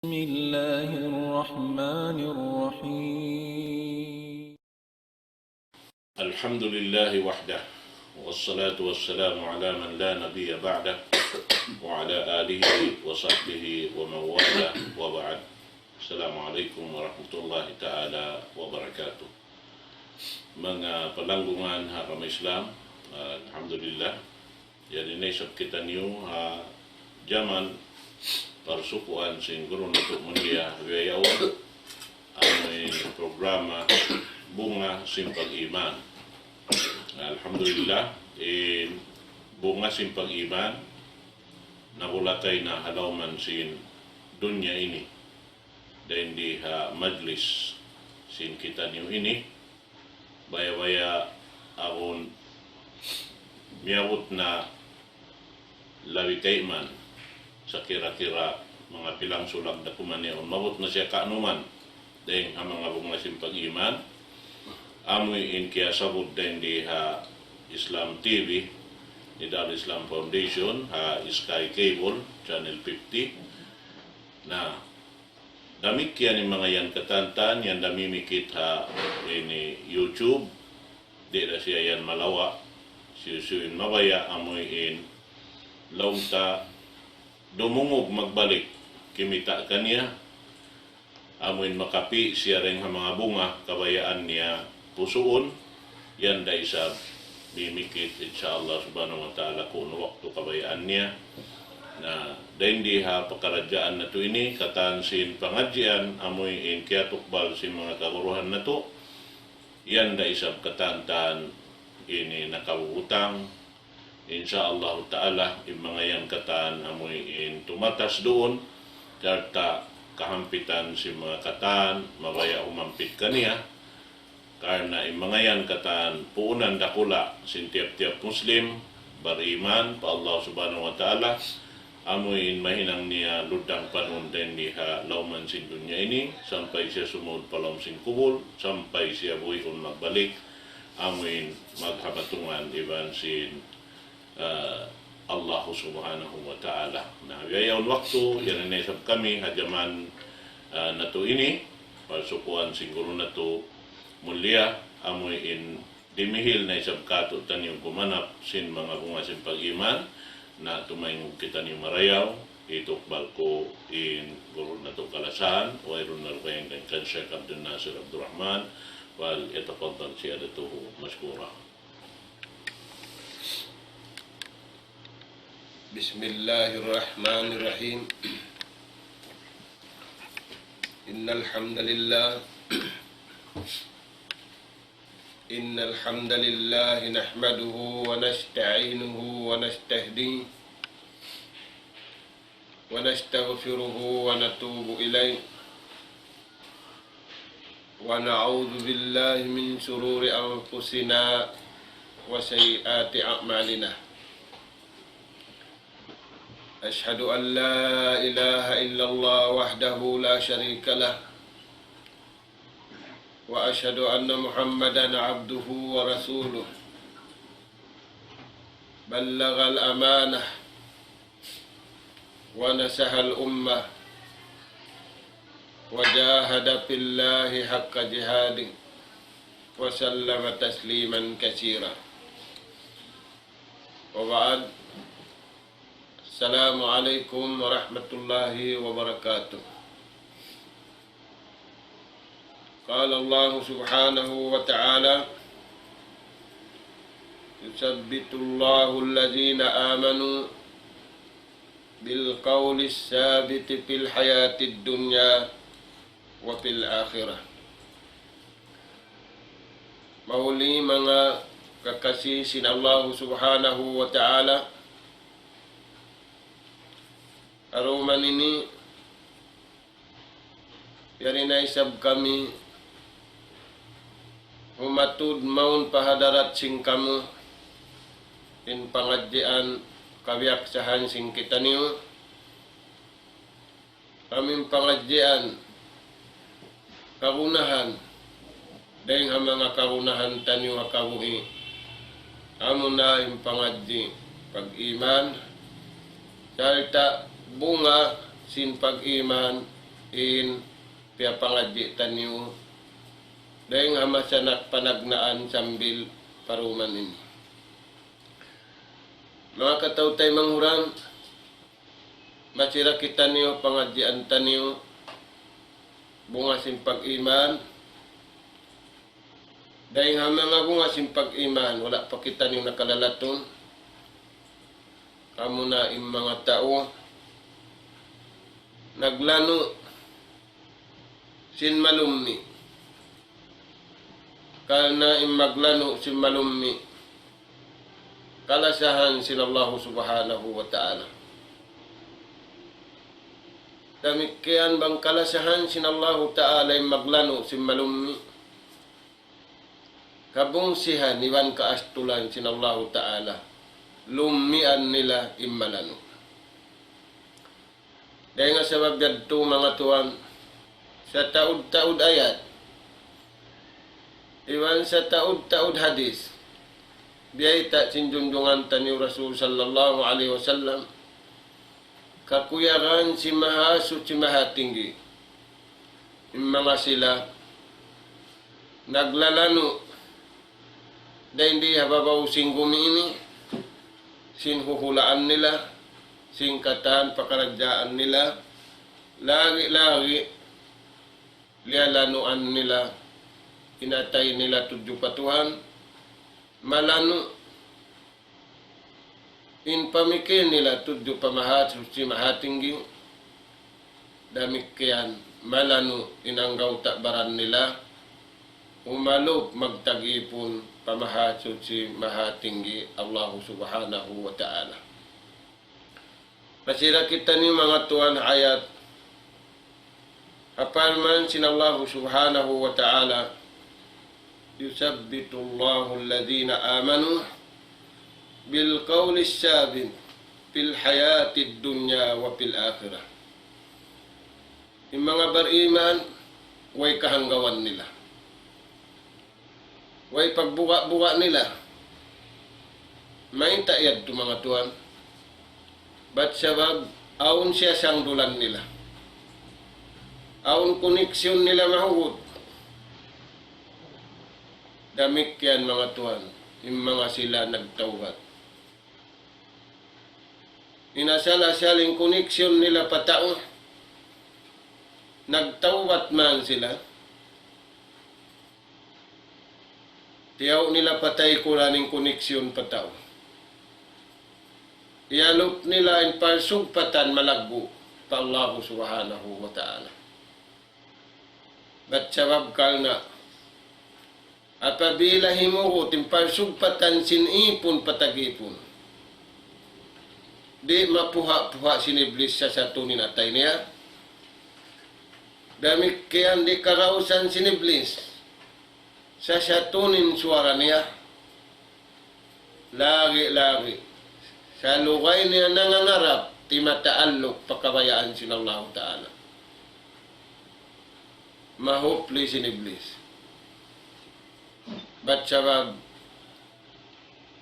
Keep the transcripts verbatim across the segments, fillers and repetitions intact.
بسم الله الرحمن الرحيم. الحمد لله وحده، والصلاة والسلام على من لا نبي بعده، وعلى آله وصحبه ومن والاه، وبعد. السلام عليكم ورحمة الله تعالى وبركاته. Manga palanggungan ha agama Islam, alhamdulillah, yari na isab kitaniyu ha jaman parsukuan sin guru natu' mulia bihaun, amu in programa Bunga sin Pag-iman. Alhamdulillah, in Bunga sin Pag-iman, nagulakay na ha lawm sin dunya ini. Dayn di ha majlis sin kitaniyu ini, baya'-baya' awn miyabut na labi kayman, sakira-kira manga pilang sulag da kuman yaun, mabut na siya kaanuman dayn ha manga bunga sin pag-iman. Amu in kiyasabut dayn di ha Islam T V, Nidal Islam Foundation, ha Sky Cable, Channel fifty. Na, damikkiyan in manga yan katantan, yan damimikit ha ini YouTube, di' da siya yan malawa', hisiyu-siyu in mabaya' amu in laung ta dumungug magbalik, kimita' kaniya, amu in makapi' siya dayn ha manga bunga kabayaan niya pusuun, yan da isab mimikit, insya Allah subhanahu wa ta'ala, kunu' waktu kabayaan niya. Na, dayn di ha pakaradjaan natu' ini, katan sin pangadjian, amu in kiyatukbal sin manga kaguruhan natu', yan da isab katantan ini nakabubutang. Insya Allah ta'ala, in manga yan katan amu in tumatas duun, sarta' kahampitan sin manga katan, mabaya' humampit kaniya, karna' in manga yan katan puunan dakula' sin tiyap-tiyap Muslim, bariman pa Allah subhanahu wa ta'ala, amu in mahinang niya luddang panun dayn di ha lawm sin dunya ini, sampay siya sumud pa lawm sin kubul, sampay siya buhiun magbalik, amu in maghabatungan iban sin, ah, Allah subhanahu wa ta'ala. Na, bihaun waktu, yan na isab kami, ha jaman, ah, natu' ini, parsukuan sin guru natu' mulia, amu in dimihil na isab katu'taniyu gumanap sin manga bunga sin pag-iman, na tumaingug kitaniyu marayaw, hitukbal ku in guru natu' kalasahan, wayruun na dugaing dayn kan Sheikh Abdul Nasir Abdul Rahman, فليتفضل سيادته مشكورا. بسم الله الرحمن الرحيم. إن الحمد لله إن الحمد لله نحمده ونستعينه ونستهديه ونستغفره ونتوب إليه، ونعوذ بالله من شرور أنفسنا وسيئات أعمالنا. أشهد أن لا إله إلا الله وحده لا شريك له، وأشهد أن محمدا عبده ورسوله، بلغ الأمانة ونصح الأمة، وجاهد في الله حق جهاده، وسلم تسليما كثيرا. وبعد، السلام عليكم ورحمة الله وبركاته. قال الله سبحانه وتعالى: يثبت الله الذين آمنوا بالقول الثابت في الحياة الدنيا وفي الآخرة. Mahuli manga kakasi sin Allah subhanahu wa ta'ala, aruman ini, yari na isab kami humatud mawn pa hadarat sin kamu, in pangadjian kabiyaksahan sin kitaniyu, amu in pangadjian kagunahan, dayn ha manga kagunahan taniyu ha kabuhi', amuna in pangadji' pag-iman, sarta' bunga sin pag-iman, in piyapangadji' taniyu dayn ha masa nak panagnaan sambil paruman ini. Manga kataw-taymanghuran, masi ra kitaniyu pangadjian taniyu bunga sin pag-iman. Dayn ha manga bunga sin pag-iman, wala' pa kitaniyu nakalalatun. Amuna in manga tau naglanu' sin malummi'. Karna' in maglanu' sin malummi', kalasahan sin Allahu Subhanahu wa Ta'ala. Damikkiyan bang kalasahan sin Allahu Ta'ala in maglanu' sin malummi', kabungsihan iban kaastulan sin Allahu Ta'ala, lummian nila in malanu'. Dayn ha sabab yadtu, manga tuwan, sataud-taud ayat iban sataud-taud hadis, biyayta' sin junjungan taniyu Rasul sallallahu alayhi wasallam, kakuyagan sin Mahasuchi Mahatinggi. In manga sila naglalanu' dayn di ha babaw sin gumi ini, sin huhulaan nila, sin katan pakaradjaan nila, lagi'-lagi' liyalanuan nila in atay nila tudju pa Tuhan, malanu' in pamikil nila tudju pa Mahasuchi Mahatinggi, damikkiyan malanu' in anggawta' baran nila, umalup magtagipun pa Mahasuchi Mahatinggi Allahu Subhanahu wa Ta'ala. Masi ra kitaniyu manga tuwan ayat, ha parman sin Allahu Subhanahu wa Ta'ala, يثبت الله الذين آمنوا بالقول الثابت في الحياة الدنيا وفي الآخرة. In manga bariman, way kahanggawan nila. Way pagbuga'-buga' nila. Mayta' yadtu manga tuwan? Bat sabab awn siya sangdulan nila. Awn koneksyon nila mahugut. Damikkiyan manga tuwan, in manga sila nagtawbat. In asal-asal in koneksyon nila pa tau, nagtawbat man sila. Tiyaw nila pa taykuran in koneksyon pa tau. Iyalup nila in parsugpatan malaggu' pa Allahu Subhanahu wa Ta'ala. Bat sabab karna' apabila himugut in parsugpatan sin ipun pa tag-ipun, di' mapuha'-puha' sin Iblis sasatun in atay niya. Damikkiyan di' karausan sin Iblis sasatun in suwara niya. Lagi'-lagi', salugay niya nangangarap, di' mataallup pa kabayaan sin Allahu Ta'ala. Mahupli sin Iblis. Bat sabab,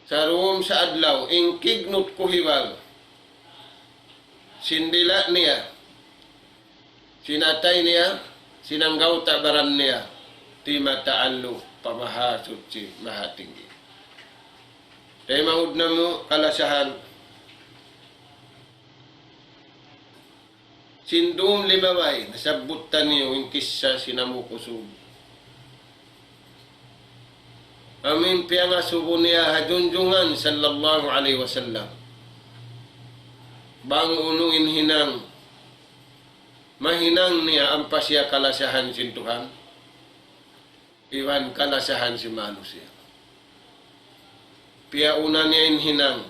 sarumsa adlaw, in kignut kuhibal sin dila' niya, sin atay niya, sin anggawta' baran niya, di' mataallup pa Mahasuchi Mahatinggi. Taymanghud namu' kalasahan, sin dum limabay, nasabbut taniyu in kissa sin Amu Kusug. Amu in piyangasubu niya ha Junjungan sallallahu alayhi wasallam. Bang unu in hinang, mahinang niya ampa siya kalasahan sin Tuhan, iban kalasahan sin manusiya'. Piyauna niya in hinang,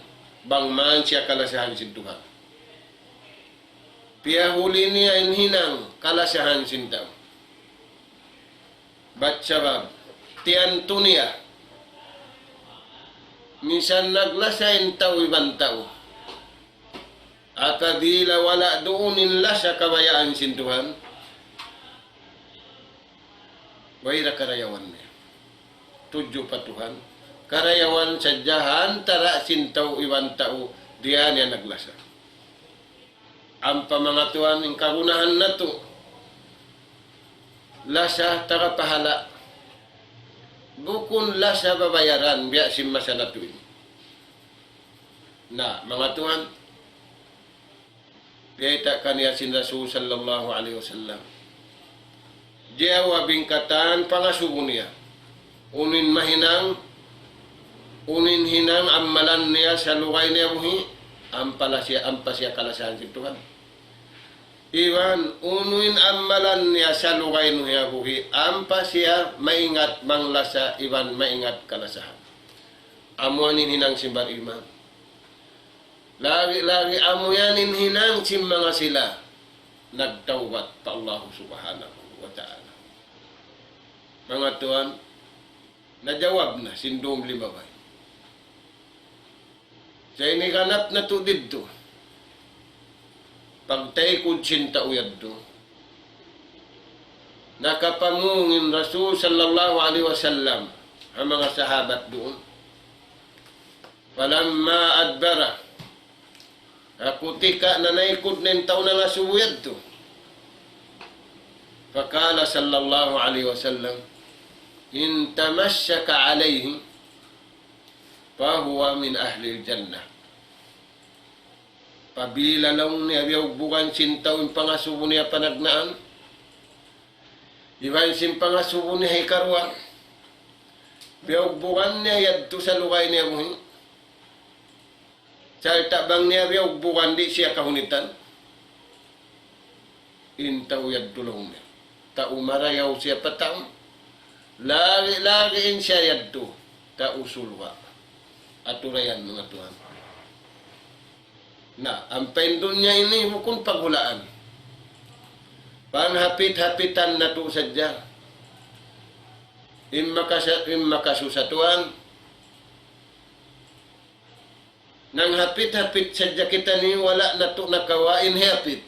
bang man siya kalasahan sin Tuhan. Piyahuli niya in hinang, kalasahan sin tau. Bat sabab, tiyantu niya, misan naglasa in tau iban tau, apabila wala' duun in lasa kabayaan sin Tuhan, way da karayawan niya tudju pa Tuhan. Karayawan sadja ha antara' sin tau iban tau, diya niya naglasa. Ampa manga tuwan, in kagunahan natu', lasa taga pahala'. Bukun lasa babayaran, biya' sin masa natu' ini. Na, manga tuwan, biyayta' kaniya sin Rasul sallallahu alayhi wasallam. Jawab in katan pangasubu niya. Unu in mahinang, unu in hinang amalan niya salugay niya buhi', ampa la siya, ampa siya kalasahan sin Tuhan. Iban, unu in amalan niya salugay niya buhi', ampa siya maingat manglasa, iban maingat kalasahan. Amu yan in hinang sin bariman. Lagi'-lagi' amu yan in hinang sin manga sila nagtawbat pa Allah Subhanahu wa Ta'ala. Manga tuwan, najawab na sin dum limabay. Sa' ini ganap natu' didtu. Pagtaykud sin tau yadtu, nakapamung in Rasul sallallahu alayhi wasallam ha manga sahabat duun. فلما أدبر, ha kutika nanaykud na in tau nangasubu yadtu. فقال صلى الله عليه وسلم: إن تمشك عليه فهو من أهل الجنة. Apabila laung niya biyugbugan sin tau in pangasubu niya panagnaan, iban sin pangasubu niya hikaruwa, biyugbugan niya yadtu salugay niya buhi'. Sarta' bang niya biyugbugan, di' siya kahunitan. In tau yadtu laung niya, tau marayaw siya pa tau. Lagi'-lagi' in siya yadtu, tau surga'. Aturayan, manga tuwan. Na, ampa in dunya ini bukun paghulaan. Panghapit-hapitan natu' sadja. In makasa-, in makasusa tuwan, nanghapit-hapit sadja kitaniyu, wala' natu' nakawa' in hiyapit.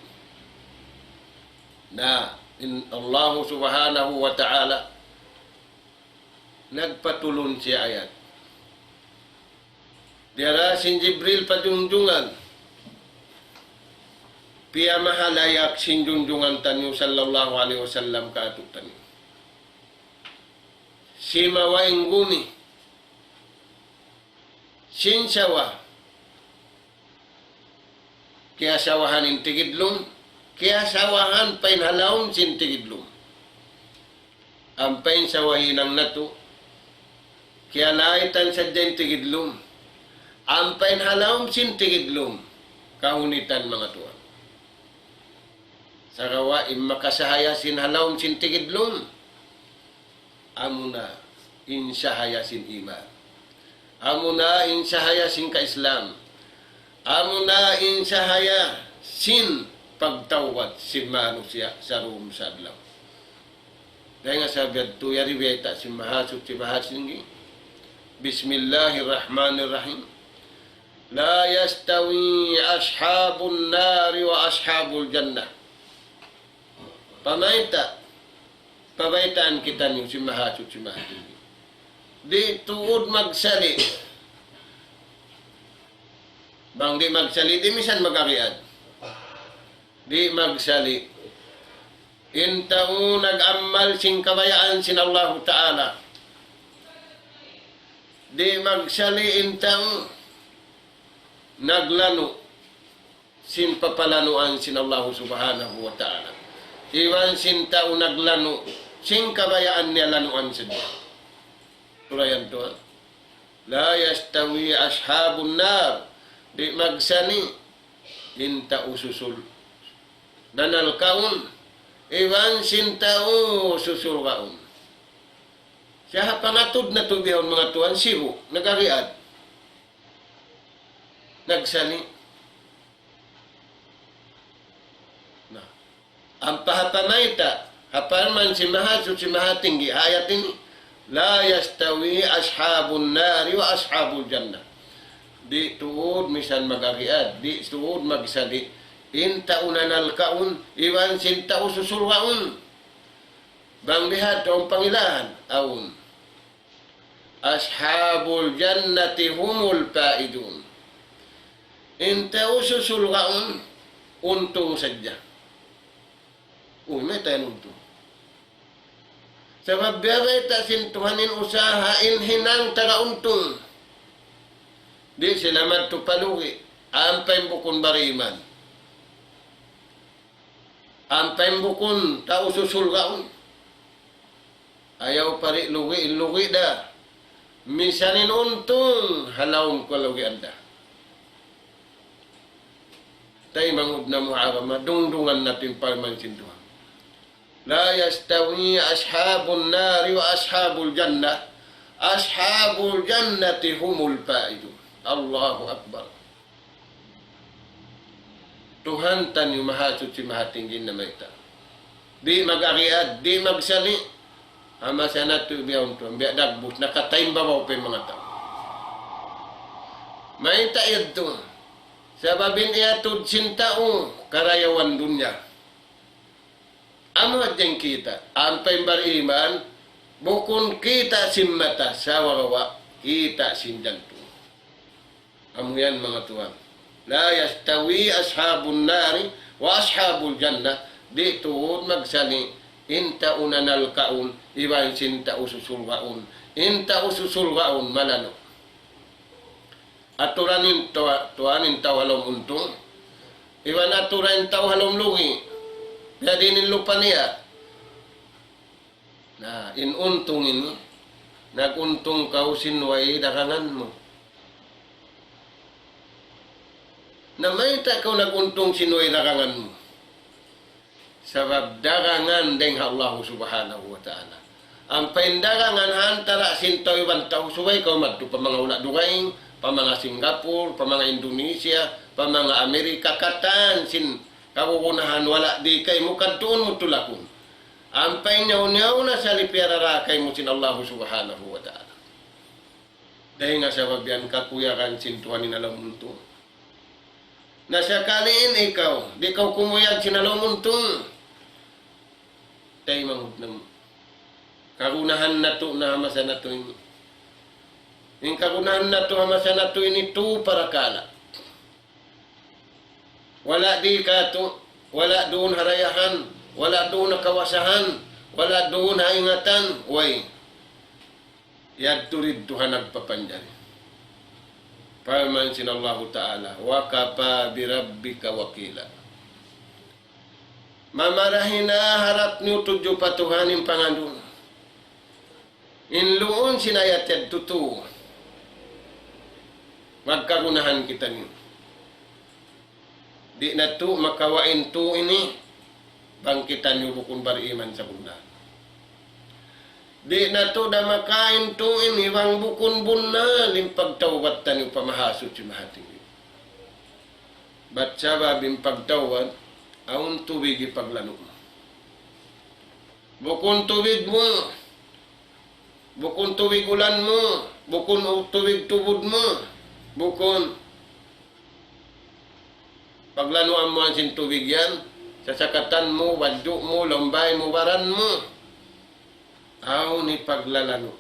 Na, in Allahu Subhanahu wa Ta'ala nagpatulun siya ayat. Diyara sin Jibril pa junjungan, piyamahalayak sin junjungan taniyu sallallahu alayhi wasallam kātu'niyu. Simawa' in gumi sin sawa, kiyasawahan in tigidlum, kiyasawahan pa in ha lawm sin tigidlum. Ampa in sawa hinang natu', kiyalaytan sadja in tigidlum. Ampa in ha lawm sin tigidlum, kahunitan, manga tuwan. Sagawa' in makasahaya sin ha lawm sin tigidlum, amuna in sahaya sin iman. Amuna in sahaya sin ka-Islam. Amuna in sahaya sin pagtawbat sin manusiya' sarun sa adlaw. Dayn ha sabab yadtu, yari bayta' sin Mahasuchi Mahatinggi. بسم الله الرحمن الرحيم. لا يستوي أصحاب النار وأصحاب الجنة. Pamayta', pabaytaan kitaniyu sin Mahasuchi Mahatinggi. Di' tuud magsali'. Bang di' magsali', di' misan mag-ariad. Di' magsali' in tau nag-amal sin kabayaan sin Allahu Ta'ala. Di' magsali' in tau naglanu' sin papalanuan sin Allahu Subhanahu wa Ta'ala, iban sin tau naglanu' sin kabayaan niya lanuan sadja. Sura yan tuwan. لا يستوي أصحاب النار. Di' magsali' in tau susul nanalkaun, iban sin tau susul kaun. Siya ha pangatud natu' bihaun, manga tuwan, sibu', nag-ariad, nagsali'. Na, ampa ha pamayta', ha parman sin Mahasuchi Mahatinggi, ayat ini, لا يستوي أصحاب النار وأصحاب الجنة. Di' tuud misan mag-ariad, di' tuud magsali' in tau nanalkaun, iban sin tau susul kaun. Bang bihadtu in pangilahan, awn. أصحاب الجنة هم الفائزون. In tau susul kaun, untung sadja. Uy, mayta' yan untung? Sabab biya' bayta' sin Tuhan in usaha in hinang taga untung. Di' sila madtu pa lugi', ampa in bukun bariman. Ampa in bukun tau susulgaun. Ayaw pa di' lugi', lugi' da. Misan in untung, ha lawm kalugian da. Taymanghud namu' agama, dungdungan natu' in parman sin Tuhan. لا يستوي أصحاب النار وأصحاب الجنة، أصحاب الجنة هم الفائزون. الله أكبر. Tuhan taniyu Mahasuchi Mahatinggi in namayta'. Di' mag-ariad, di' magsali'. Ha masa natu' biya' untung, biya' dagbus, nakataimbabaw pa in manga tau. Mayta' yadtu? Sabab in iyatud sin tau, karayawan dunya. Amu hadja in kita', ampa in bariman, bukun kita' sin mata, sawagawa' kita' sin jantung. Amu yan manga tuwan. لا يستوي أصحاب النار وأصحاب الجنة. Di' tuud magsali' in tau nanalkaun, iban sin tau susulgaun. In tau susulgaun, malanu'. Aturan in tuwa-, tuwan in tau ha lawm untung. Iban aturan in tau ha lawm lugi'. Jadi in lupa niya. Na, in untung ini, nag-untung kaw sin way dagangan mu. Na mayta' kaw nag-untung sin way dagangan mu? Sabab dagangan dayng ha Allah Subhanahu wa Ta'ala. Ampa in dagangan ha antara' sin tau iban tau, subay kaw madtu pa manga hula' dugaing, pa manga Singapore, pa manga Indonesia, pa manga Amerika, katan sin kagunahan wala' di' kaymu kadtuun mu tulakun. Ampa in yaun-yaun na sali' piyarara kaymu sin Allah Subhanahu wa Ta'ala. Dayng ha sabab yan kakuyagan sin Tuhan in ha lawm untung. Na sakali in ikaw, di' kaw kumuyag sin ha lawm untung. Taymanghud namu'. Kagunahan natu' na ha masa natu' ini. In kagunahan natu' ha masa natu' ini tu parakala'. Wala' di' katu', wala' duun ha dayahan, wala' duun ha kawasahan, wala' duun ha ingatan, way. Yadtu didtu ha nagpapanjari. Parman sin Allahu Ta'ala, وكفى بربك وكيلا. Mamarahi na harap niyu tudju pa Tuhan in pangandung. In luun sin ayat yadtu tu, magkagunahan kitaniyu. Di' natu' makawa' in tu ini, bang kitaniyu bukun bariman sabunnal. Di' natu' da makawa' in tu ini, bang bukun bunnal in pagtawbat taniyu pa Mahasuchi Mahatinggi. Bat sabab in pagtawbat, awn tubig hipaglanu' mu. Bukun tubig mu, bukun tubig ulan mu, bukun u-, tubig tubud mu, bukun paglanuan mu sin tubig yan, sasakatan mu, wadju' mu, lawm bāy mu, baran mu. Awn hipaglalanu'.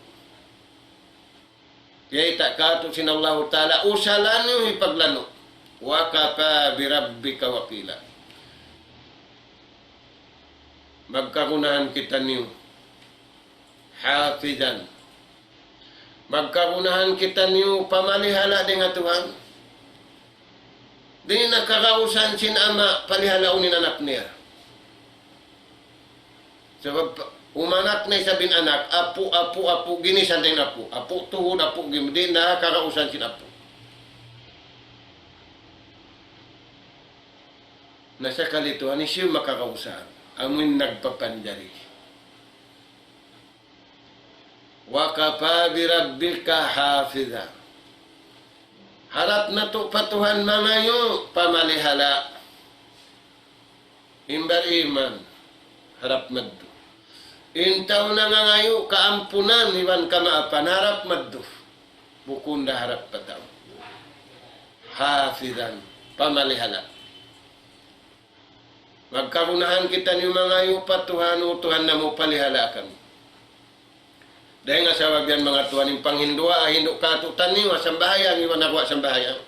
Yayta' katu' sin Allahu Ta'ala, usalan niyu hipaglanu'. وكفى بربك وكيلا. Magkagunahan kitaniyu. حافظا. Magkagunahan kitaniyu pamalihala' dayn ha Tuhan. Di' na kagausan sin ama' palihalaun in anak niya. Sabab umanak na isab in anak, apu', apu', apu', ginisan dayn apu'. Apu' tuhud, apu' gim-, di' na kagausan sin apu'. Na sakali Tuhan, hisiyu makagausan? Amu in nagpapanjari. وكفى بربك حافظا. Harap natu' pa Tuhan mangayu' pamalihala'. In bariman, harap madtu. In tau nangangayu' kaampunan iban kamaapan, harap madtu. Bukun da harap pa tau. حافظا, pamalihala'. Magkagunahan kitaniyu mangayu' pa Tuhan, "O Tuhan namu', palihala' kami." Dayn ha sabab yan, manga tuwan, in panghinduwaa, hindu' katu'taniyu ha sambahayang iban ha guwa' sambahayang.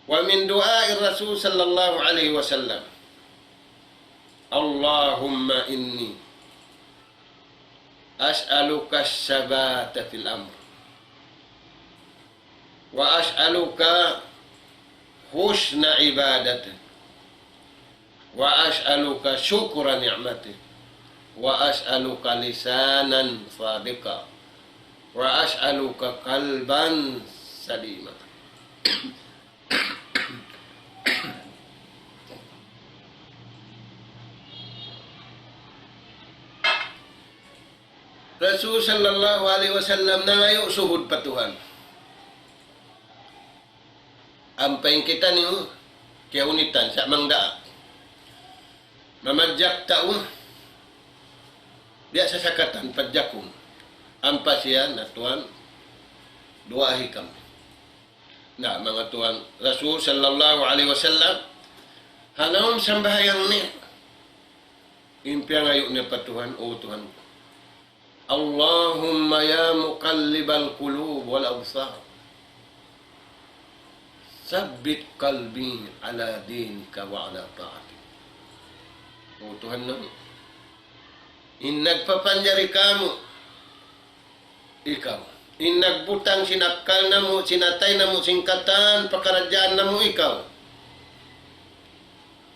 ومن دعاء الرسول صلى الله عليه وسلم، اللهم إني أسألك الثبات في الأمر، وأسألك حسن عبادتك، وأسألك شكر نعمتك، وأسألك لسانا صادقا، وأسألك قلبا سليما. Rasul sallallahu alayhi wasallam nangayu' suhud pa Tuhan. Ampa in kitaniyu, kiyahunitan sa' mangdaak. Mamadjak tau, biya' sasakatan padjakun. Ampa siya, na Tuhan, duwaahi kami. Na, manga tuwan, Rasul sallallahu alayhi wasallam, ha lawm sambahayang niya, in piyangayu' niya pa Tuhan, O Tuhan ku, اللهم يا مقلب القلوب والأبصار، ثبت قلبي على دينك وعلى طاعتك. O Tuhan namu', in nagpapanjari kāmu', ikaw. In nagbutang sin akkal namu', sin atay namu', sin katan pakaradjaan namu', ikaw.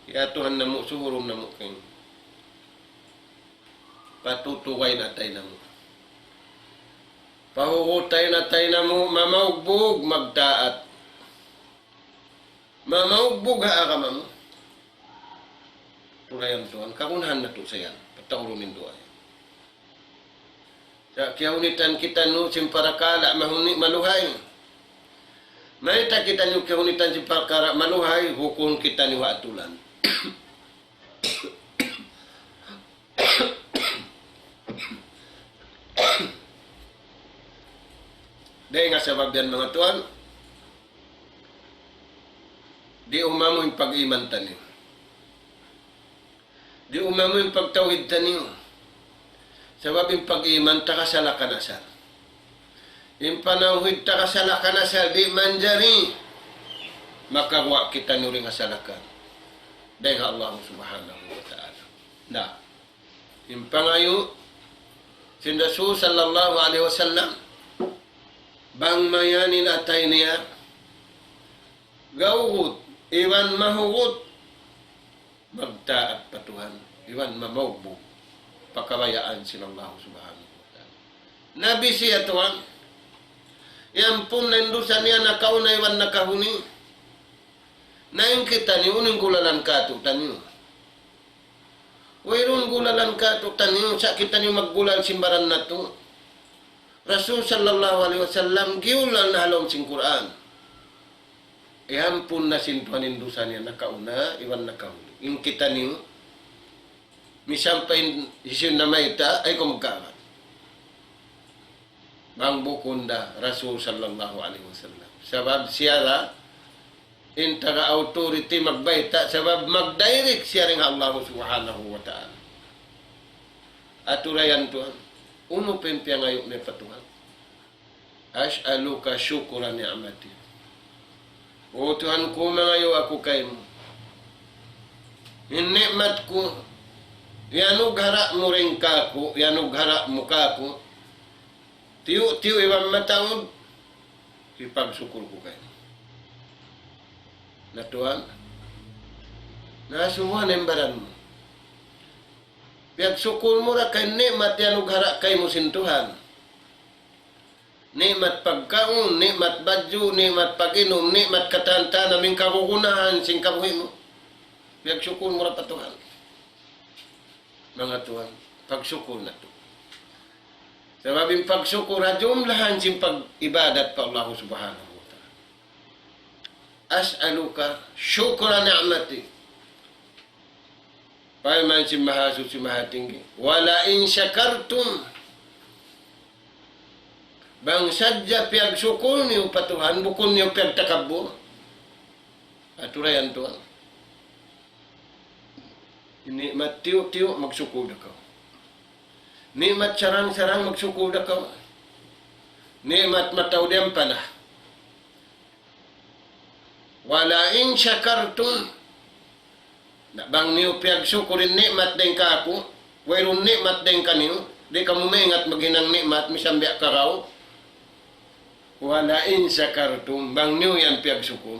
Ya Tuhan namu', suhurun namu' kaymu. Patutugay in atay namu'. Pahuguta in atay namu', mamaugbug, magtaat. Mamaugbug ha agama mu. Tulayan Tuhan, kagunahan natu' sa yan. Pataurun in duwaa yan. Sa' kiyahunitan kitaniyu sin parakala' mahuni maluhay. Mayta' kitaniyu kiyahunitan sin parakala' maluhay, bukun kitaniyu ha atulan. Dayn ha sabab yan, manga tuwan, di' umamu in pag-iman taniyu. Di' umamu in pagtawhid taniyu. Sabab in pag-iman takasalakan asal. In panawhid takasalakan asal di' manjari makaguwa' kitaniyu dayn ha kasalakan. Dayn ha Allah Subhanahu wa Ta'ala. Na, in pangayu' sin Rasul sallallahu alayhi wasallam, bang mayan in atay niya, gawgut, iban mahugut, magtaat pa Tuhan, iban mamaugbug pa kabayaan sin Allah Subhanahu wa Ta'ala. Nabi siya tuwan, iyampun na in dusa niya nakauna iban nakahuni. Na in kitaniyu, unu in gulalan kātu'niyu? Wayruun gulalan kātu'niyu, sa' kitaniyu maggulal sin baran natu'. Rasul sallallahu alayhi wasallam, giyulal na ha lawm sin Qur'an. Iyampun na sin Tuhan in dusa niya nakauna, iban nakahuli. In kitaniyu, misan pa in hisiyu in namayta', ayaw kaw magkaawat. Bang bukun da Rasul sallallahu alayhi wasallam. Sabab siya ra in taga authority magbayta', sabab magdirect siya dayn ha Allah Subhanahu wa Ta'ala. Aturayan Tuhan, unu pa in piyangayu' niya pa Tuhan? أسألك شكر نعمتك. O Tuhan ku, mangayu' aku kaymu. In ni'mat ku, iyanughara' mu dayn kāku', iyanughara' mu kāku'. Tiyu'-tiyu' iban mataud, hipagsukul ku kaymu. Na Tuhan, na sumuha na in baran mu. Piyagsukul mu ra kay ni'mat iyanughara' kaymu sin Tuhan. Ni'mat pagkaun, ni'mat badju', ni'mat pag-inum, ni'mat katan-katan, amu in kagunahan sin kabuhi' mu. Piyagsukul mu ra pa Tuhan. Manga tuwan, pagsukul natu'. Sabab in pagsukul ha jumlahan sin pag-ibadat pa Allah Subhanahu wa Ta'ala. أسألك شكر نعمتك. Parman sin Mahasuchi Mahatinggi, ولئن شكرتم, bang sadja piyagsukul niyu pa Tuhan, bukun niyu piyagtakabbur. Aturayan Tuhan. Ni'mat tiyu'-tiyu', magsukul da kaw. Ni'mat sarang-sarang, magsukul da kaw. Ni'mat mataud yan pala. ولئن شكرتم, na bang niyu piyagsukul in ni'mat dayn kāku', wayruun ni'mat dayn kaniyu, Di' kamu maingat maghinang ni'mat, misan biya' karaw. وَلَئِن شَكَرْتُمْ, bang niyu yan piyagsukur.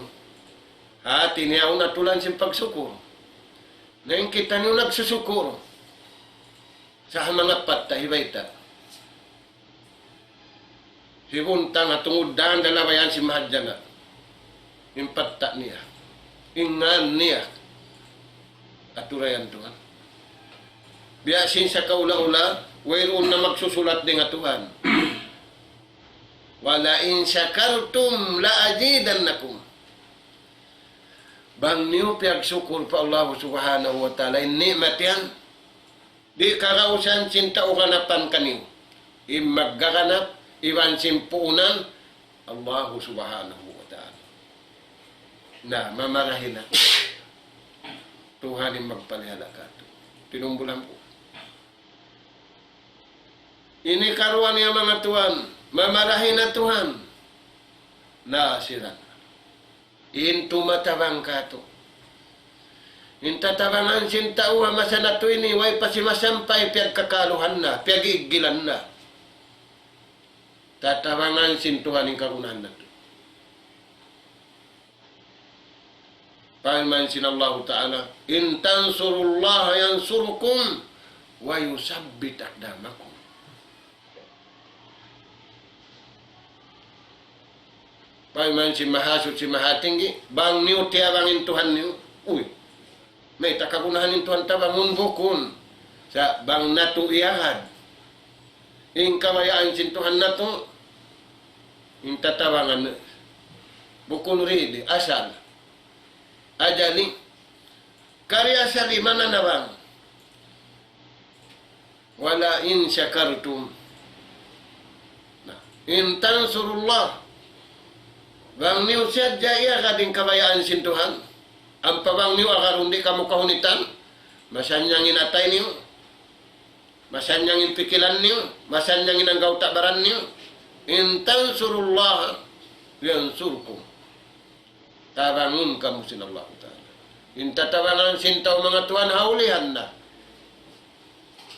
Hati niya, unu tuud sin pagsukur. Na in kitaniyu nagsusukur. Sa' ha manga patta' hibayta'. Hibuntang ha tungud dān, dalawayan sin mahadjana'. In patta' niya. In ngān niya. Aturayan Tuhan. Biya' sin sa kaula-ula, wayruun na magsusulat dayn ha Tuhan. وَلَئِن شَكَرْتُمْ لَأَزِيدَنَّكُمْ. Bang niyu piyagsukur pa Allahu Subhanahu wa Ta'ala in ni'mat yan, di' kagausan sin tau ganapan kaniyu. In maggaganap, iban sin puunan, Allahu Subhanahu wa Ta'ala. Na, mamarahi na. Tuhan in magpalihala katu'. Tinumbulan ku. Ini karuwa niya manga tuwan, mamarahi na Tuhan. Na, siran. In tumatabang katu'. In tatabangan sin tau ha masa natu' ini, way pa simasampay piyagkakaluhan na, piyag-iigilan na. Tatabangan sin Tuhan in kagunahan natu'. Parman sin Allahu Ta'ala, إِن تَنصُرُوا اللَّهَ يَنصُرْكُمْ وَيُثَبِّتْ أَقْدَامَكُمْ. Parman sin Mahasuchi Mahatinggi, bang niyu tiyabang in Tuhan niyu, uy, mayta' kagunahan in Tuhan tabangun bukun. Sa' bang natu' iyagad in kabayaan sin Tuhan natu', in tatabangan bukun ridi, asal. Ajali, kari asal iman na bang. وَلَئِن شَكَرْتُمْ. Na, إِن تَنصُرُوا اللَّهَ. Bang niyu sadja iyagad in kabayaan sin Tuhan, ampa bang niyu agarun di' kamu kahunitan, masannyang in atay niyu, masannyang in pikilan niyu, masannyang in anggawta' baran niyu, إِن تَنصُرُوا اللَّهَ يَنصُرْكُمْ. Tabangun kamu sin Allahu Ta'ala. In tatabangan sin tau manga tuwan ha ulihan na.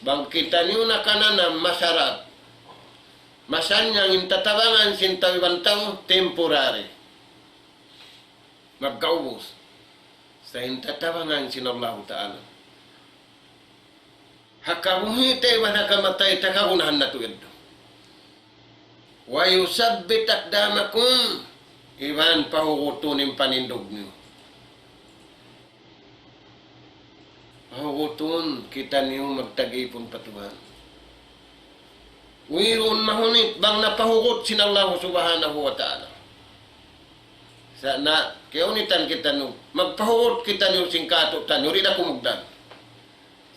Bang kitaniyu nakananam masarap. Masannyang in tatabangan sin tau iban tau temporary. Magkaubus. Sa' in tatabangan sin Allahu Ta'ala. Ha kabuhi' ta iban ha kamatay ta kagunahan natu' yadtu. وَيُثَبِّتْ أَقْدَامَكُمْ. Iban pahugutun in panindug niyu. Pahugutun kitaniyu magtag-ipun pa Tuhan. Wayruun mahunit bang napahugut sin Allahu Subhanahu wa Ta'ala. Sa' na, kiyahunitan kitaniyu, magpahugut kitaniyu sin kātu'niyu, di' na kumugdan.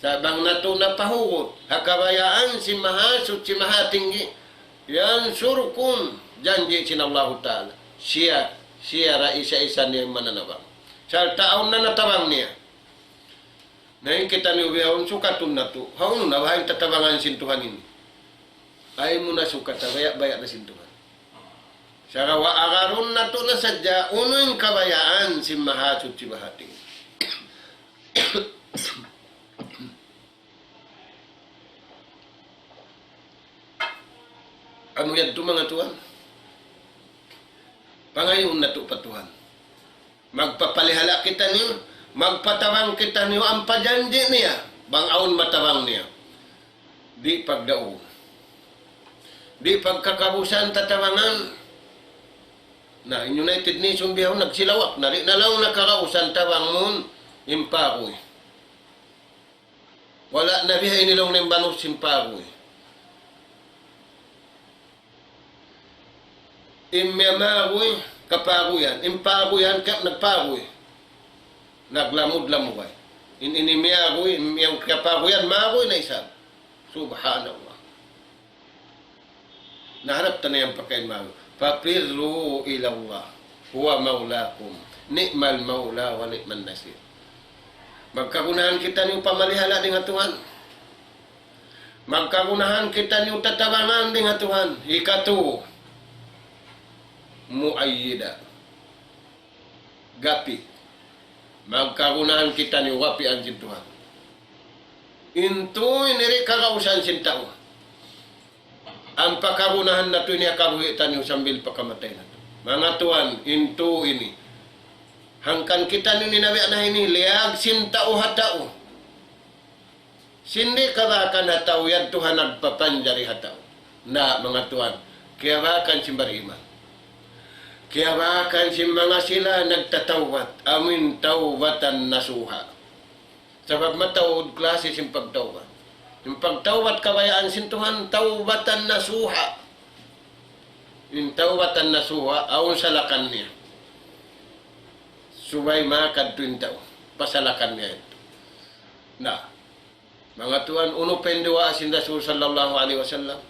Sa' bang natu' napahugut, ha kabayaan sin Mahasuchi Mahatinggi, يَنصُرْكُمْ, janji' sin Allahu Ta'ala. Siya, siya ra isa-isa niya in mananabang. Sarta' awn na natabang niya. Na in kitaniyu bihaun sukatun natu'. Hawnu na baha' in tatabangan sin Tuhan ini? Ayaw mu na sukata, baya'-baya' na sin Tuhan. Sagawa' agarun natu' na sadja, unu in kabayaan sin Mahasuchi Mahatinggi. Amu yadtu manga tuwan. Pangayuun natu' pa Tuhan. Magpapalihala' kitaniyu, magpatabang kitaniyu ampa janji' niya, bang awn matabang niya. Di' pagdaun. Di' pagkakaubusan tatabangan. Na, in United Nations bihaun nagsilawak na, di' na laung nakakaubusan tabangun in paguy. Wala' na bihaini laung in banus sin paguy. In miyamaguy, kapaguyan. In paguyan, ka-, nagpaguy. Naglamud-lamugay. In ini miyaguy, in miyang kapaguyan, maguy na isab. Subhanallah. Naharap ta na yan pakain malu. فَفِرُّوا إِلَى اللَّهِ هُوَ مَوْلَاكُمْ نِعْمَ الْمَوْلَىٰ وَنِعْمَ النَّصِيرُ. Magkagunahan kitaniyu pamalihala' dayn ha Tuhan. Magkagunahan kitaniyu tatabangan dayn ha Tuhan. Hikatu, muayyida. Gapi. Magkagunahan kitaniyu gapian sin Tuhan. Intu ini di' kagausan sin tau. Ampa kagunahan natu' ini ha kabuhi' taniyu sambil pa kamatay natu'. Manga tuwan, in tū ini. Hangkan kitaniyu ini nabi' na ini, liyag sin tau ha tau. Sin di' kabakan ha tau, yadtu ha nagpapanjari ha tau. Na, manga tuwan, kiyabakan sin bariman. Kiyabakan sin manga sila nagtatawbat, amuin tawbatan nasuha. Sabab mataud klasi sin pagtawbat. In pagtawbat kabayaan sin Tuhan, tawbatan nasuha. In tawbatan nasuha, awn salakan niya. Subay makadtu in tau, pasalakan niya yadtu. Na, manga tuwan, unu pa in duwaa sin Rasul sallallahu alayhi wasallam?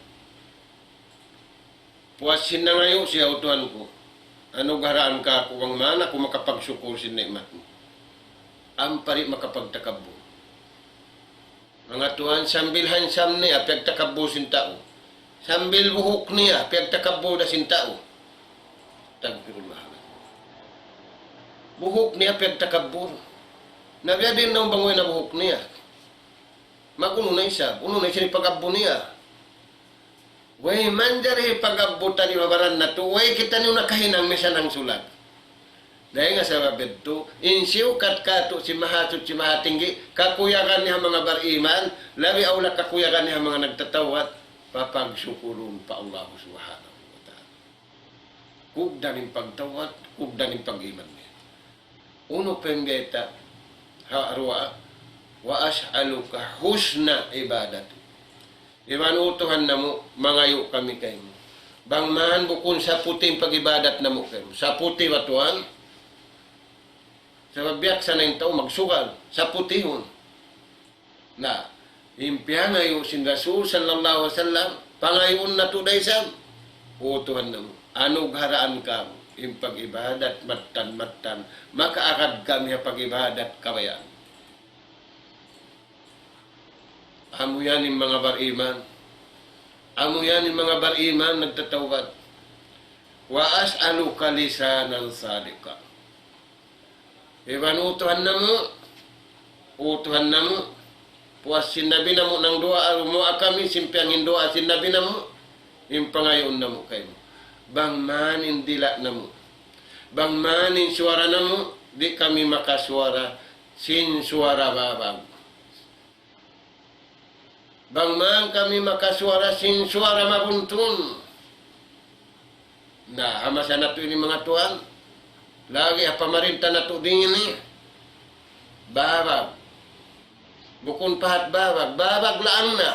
Puas sin nangayu' siya, "O Tuhan ku, anugharaan kaku' bang man aku makapagsukur sin ni'mat mu." Ampa di' makapagtakabbur. Manga tuwan, sambil handsome niya, piyagtakabbur sin tau. Sambil buhuk niya, piyagtakabbur da sin tau. Astagfirullah. Buhuk niya, piyagtakabbur. Na biya' diin na bang way na buhuk niya? Mag-unu na isab, unu na isab in pag-abbu niya? Way manjari pag-abbu taniyu ha baran natu', way kitaniyu nakahinang misan hangsulag. Dayn ha sabab yadtu, in siyukat katu' sin Mahasuchi Mahatinggi, kakuyagan niya ha manga bariman, labi awla kakuyagan niya ha manga nagtatawbat, papagsukurun pa Allah Subhanahu wa Ta'ala. Kugdan in pagtawbat, kugdan in pag-iman niya. Unu pa in bayta' ha duwaa, "Wa as'aluka husna ibadati." Iban, "O Tuhan namu', mangayu' kami kaymu. Bang man bukun saputi in pag-ibadat namu' kaymu." Saputi ba, tuwan? Sabab biya' sa na in tau magsugal, saputihun. Na, in piyangayu' sin Rasul sallallahu alayhi wasallam, pangayuun natu' da isab. "O Tuhan namu', anugharaan kamu in pag-ibadat mattan-mattan, makaagad kami ha pag-ibadat kabayaan." Amu yan in manga bariman. Amu yan in manga bariman nagtatawbat. "Wa as'aluka lisanan sadiqa." Iban, "O Tuhan namu', O Tuhan namu', puas sin Nabi namu' nangduwaa, dumuwaa kami sin piyanghinduwaa sin Nabi namu', in pangayuun namu' kaymu. Bang man in dila' namu', bang man in suwara namu', di' kami makasuwara sin suwara babag. Bang man kami makasuwara sin suwara mabuntun." Na, ha masa natu' ini, manga tuwan, lagi' ha pamarinta natu' dī ini, babag. Bukun pahat babag, babag laang na.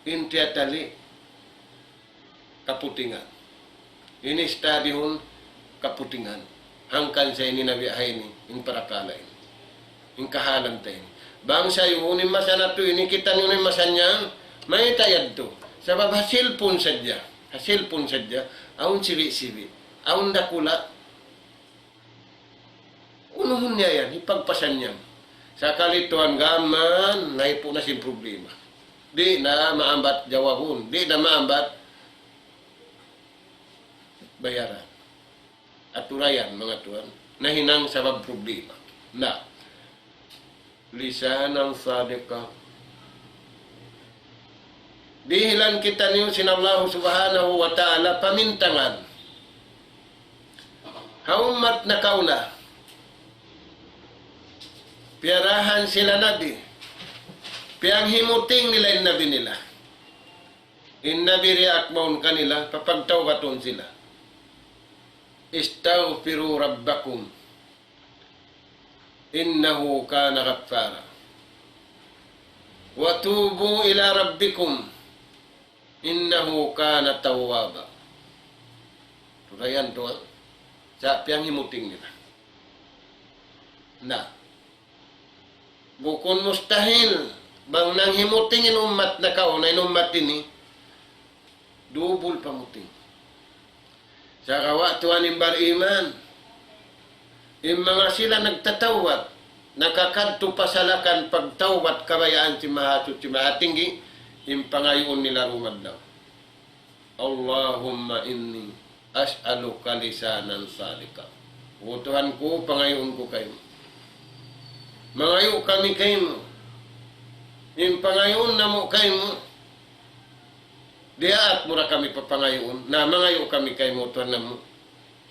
In tiyatali' kaputingan. Ini stadihun kaputingan. Hangkan sa ini nabiya' ha ini, in parakala' ini. In kahalan ta ini. Bang sa yuun in masa natu' ini, kitaniyu na in masa niya, mayta' yadtu? Sabab ha cellphone sadja. Ha cellphone sadja. Awn sibi'-sibi'. Awn dakula'. Unuhun niya yan, hipagpasan niya. Sakali tuwan gam man, nahipu' na sin problema. Di' na maambat jawabun, di' na maambat bayaran. Aturayan, manga tuwan, nahinang sabab problema. Na, lisanan sadiqa. Dihilan kitaniyu sin Allah Subhanahu wa Ta'ala pamintangan. Ha ummat nakauna, piyarahan sila nabi, piyanghimuting nila in nabi nila. In nabi diyaak mawn kanila, papagtawbatun sila. "Istaghfiru rabbakum, innahu kana ghaffara. Wa tubu ila rabbikum, innahu kana tawwaba." Turayan tuwa, sa' piyanghimuting nila. Na, bukun mustahil, bang nanghimuting in ummat nakauna, in ummat ini, dubul pamuting. Sagawa' tuwan in bariman, in manga sila nagtatawbat, nakakadtu pa salakan pagtawbat kabayaan sin Mahasuchi Mahatinggi, in pangayuun nila dumadtu. "Allahumma inni as'aluka lisanan sadiqa." O Tuhan ku, pangayuun ku kaymu. Mangayu' kami kaymu. In pangayuun namu' kaymu, Diyaak mu da kami papangayuun, na mangayu' kami kaymu Tuhan namu',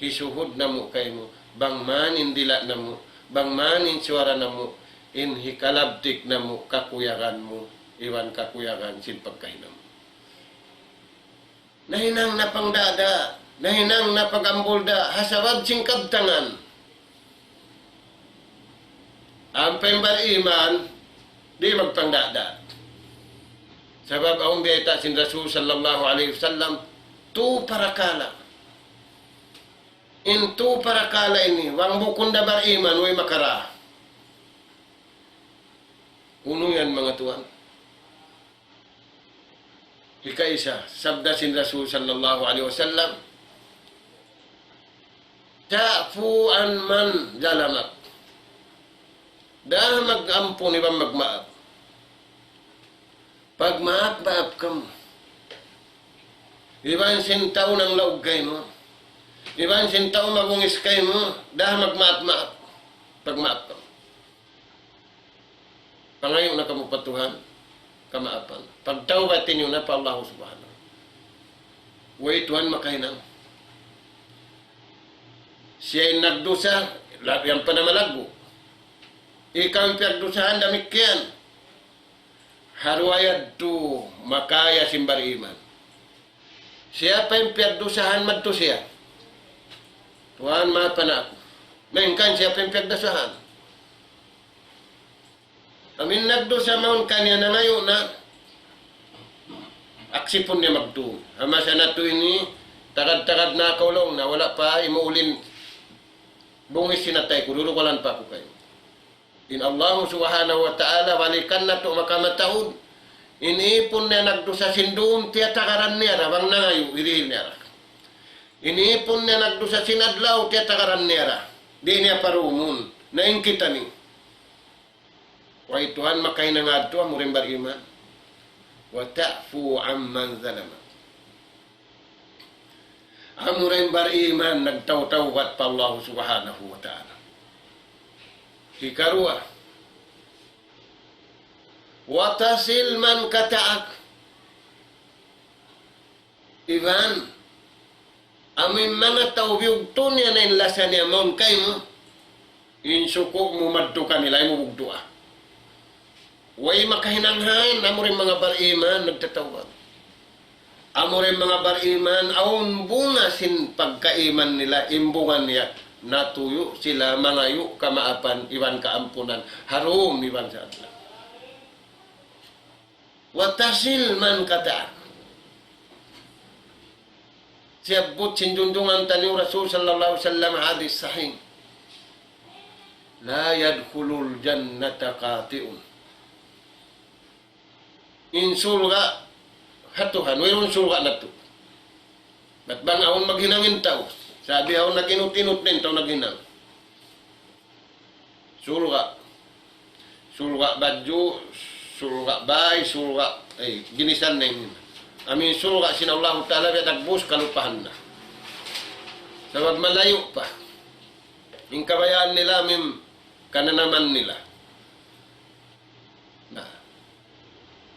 hisuhud namu' kaymu, bang man in dila' namu', bang man in suwara namu', in hikalabtik namu' kakuyagan mu, iban kakuyagan sin pagkahi namu'. Nahinang na pangdada, nahinang na pagambul da, ha sabab sin kabtangan. Ampa in bariman, di' magpangdada. Sabab awn biyayta' sin Rasul sallallahu alayhi wasallam, tu parakala'. In tu parakala' ini, bang bukun da bariman, way makara. Unu yan, manga tuwan? Hikaisa, sabda sin Rasul sallallahu alayhi wasallam, "Ta'fu an man zalamak." Daa mag-ampun iban magmaap. Pagmaap-maap kamu. Iban sin tau nanglaug kaymu, iban sin tau mabungis kaymu, daa magmaap-maap. Pagmaap kamu. Pangayu' na kamu pa Tuhan kamaapan. Pagtawbat niyu na pa Allah Subhanahu. Way Tuhan makahinang. Siya in nagdusa, la-, yan pa na malaggu'. Ikaw in piyagdusahan, damikkiyan. Ha duwa yadtu makaya sin bariman. Siya pa in piyagdusahan madtu siya. Tuhan, maapan aku. Malayngkan siya pa in piyagdusahan. Amu in nagdusa mawn kaniya nangayu' na, aksipun niya magtuy. Ha masa natu' ini, tagad-tagad na kaw laung na, wala' pa imuulin bungis sin atay ku, dudugalan pa aku kaymu. In Allah Subhanahu wa Ta'ala, balikan natu' makamataud. In ipun niya nagdusa sin dum, tiyatagaran niya ra, bang nangayu', hirihil niya ra. In ipun niya nagdusa sin adlaw, tiyatagaran niya ra. Di' niya parumun. Na in kitaniyu. Way Tuhan makahinang adtu, amu ra in bariman. وتعفو عمن ظلمك. Amu ra in bariman nagtaw-tawbat pa Allah Subhanahu wa Ta'ala. Hikaruwa, وتصل من قطعك. Iban, amu in manga tau biyugtu' niya na in lasa niya mawn kaymu, in suku' mu madtu kanila, ayaw mu bugdu'a. Way makahinang hain, amu ra in manga bariman nagtatawbat. Amu ra in manga bariman, awn bunga sin pagkaiman nila, in bunga niya, natuyu' sila mangayu' kamaapan iban kaampunan, ha dum iban ha adlaw. وتصل من قطعك. Siyabbut sin junjungan taniyu Rasul sallallahu alayhi wasallam hadith sahih. لا يدخل الجنة قاطع. In surga' ha Tuhan, wayruun surga' natu'. Bat bang awn maghinang in tau. Sabi awn nag-inut-inut na in tau naghinang. Surga'. Surga' badju', surga' bay, surga', eh, ginisan na in. Amu in surga' sin Allahu Ta'ala biya' dagbus kalupahan na. Sabab malayu' pa. In kabayaan nila amu in kananaman nila. Na.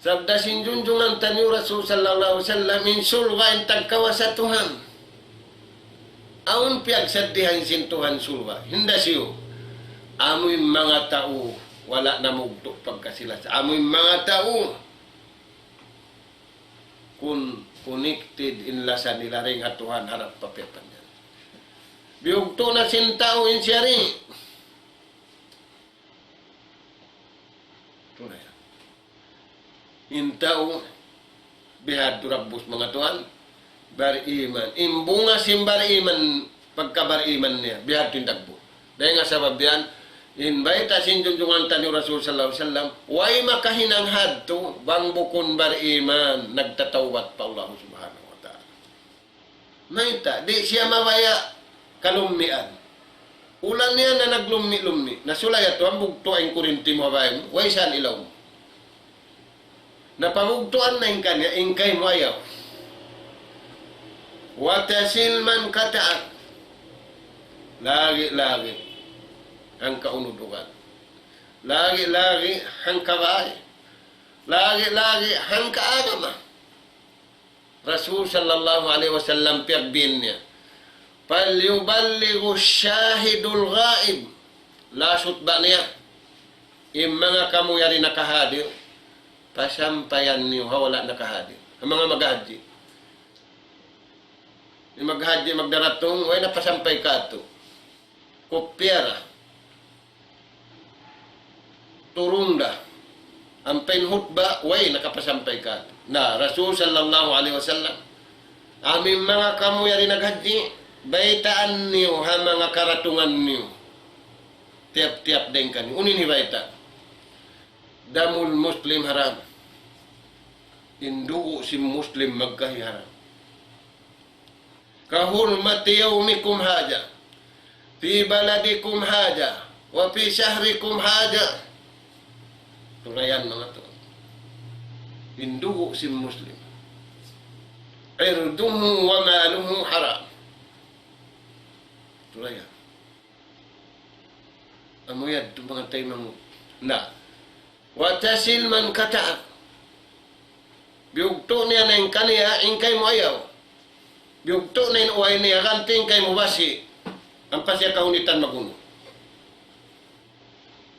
Sabda sin junjungan taniyu Rasul sallallahu alayhi wasallam, in surga' in tagkawasa Tuhan. Awn piyagsaddihan sin Tuhan surga'. Hinda siyu. Amu in manga tau, wala' namugtu' pagkasi-lasa. Amu in manga tau, kun-, connected in lasa nila dayn ha Tuhan harap pa piyapanjari. Biyugtu' na sin tau in siyari. Unu yan? In tau bihadtu dagbus manga tuwan, bariman. In bunga sin bariman, pagkabariman niya, bihadtu in dagbus. Dayn ha sabab yan, in bayta' sin junjungan taniyu Rasul sallallahu alayhi wasallam, way makahinang hadtu, bang bukun bariman, nagtatawbat pa Allah Subhanahu wa Ta'ala. Mayta', di' siya mabaya' kalummian. Ulan niya na naglummi'-lummi'. Na sulay atu, hambuuk tuwa in kurinti mu ha bay mu, way sa' in ilaw mu. Na pabugtuan na in kaniya, in kaymu ayaw. وتصل من قطعك. Lagi'-lagi' hangka unud-ugad. Lagi'-lagi' hangka bay. Lagi'-lagi' hangka agama. Rasul sallallahu alayhi wasallam piyagbin niya, فليبلغ الشاهد الغائب. Last khutba niya. In manga kamu yari nakahadir, pasampayan niyu ha wala' nakahadir. Ha manga maghajji. In maghajji magdaratung, way na pasampay katu'. Kupiara. Turung da. Ampa in khutba, way nakapasampay katu'. Na, Rasul sallallahu alayhi wasallam, amu in manga kamu yari naghajji, baytaan niyu ha manga karatungan niyu. Tiyap-tiyap dayng kaniyu. Unu in hibayta'? دم المسلم حرام. In dugu' sin Muslim magkahi haram. كحرمة يومكم هذا في بلدكم هذا وفي شهركم هذا. Tulayan manga tuwan. In dugu' sin Muslim. عرضه وماله حرام. Tulayan. Amu yadtu manga taymanghud. Na. وتصل من قطعك. Biyugtu' niya na in kaniya, in kaymu ayaw. Biyugtu' na in uway niya, ganti' in kaymu basi'. Ampa siya kahunitan magunu.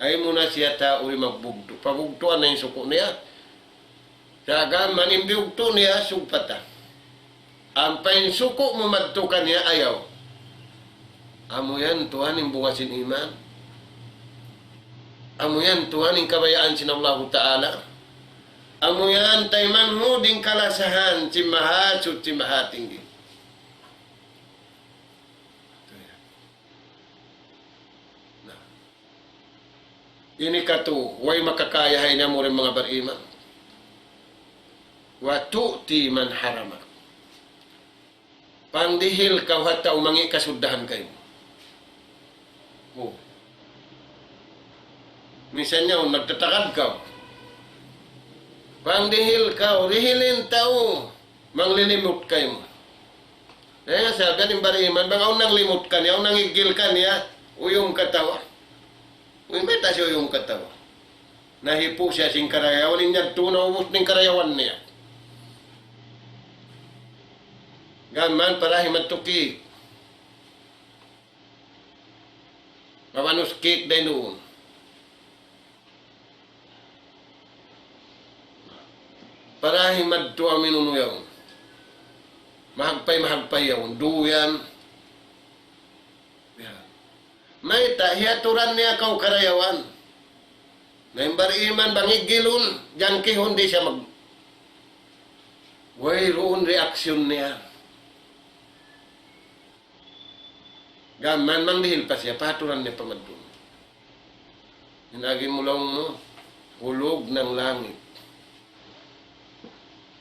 Ayaw mu na siya tau di' magbugtu'. Pabugtuan na in suku' niya. Sa' gam mayan in biyugtu' niya, sugpata. Ampa in suku' mu madtu kaniya ayaw. Amu yan tuwan in bunga sin iman. Amu yan tuwan in kabayaan sin Allahu Ta'ala. Amu yan taymanghud in kalasahan sin Mahasuchi Mahatinggi. Na. Ini katu', way makakaya ha ini amu in manga bariman. وتؤتي من حرمك. Pangdihil kaw ha tau mangi' kasuddahan kaymu. Oh. Misan niya, nagtatagad kaw. Pangdihil kaw, dihil in tau manglilimut kaymu. Eh, sabab in bariman, bang awn nanglimut kaniya, awn nangiggil kaniya, uyum katawa. Uy, mayta' siya uyum katawa? Nahipu' siya sin karayawan, in yadtu naubus in karayawan niya. Gam mayan parahi madtu kik. Mabanus kik dayn duun. Parahi madtu amu in unu yaun. Mahagpay, mahagpay yaun. Duyan. Ya. Mayta', hiyaturan niya kaw karayawan. Na in bariman bang iggilun, jangkihun di' siya mag-, wayruun reaksyon niya. Gam mayan mangdihil pa siya, pahaturan niya pa madtu. In agi mu laung mu, hulug na in langit.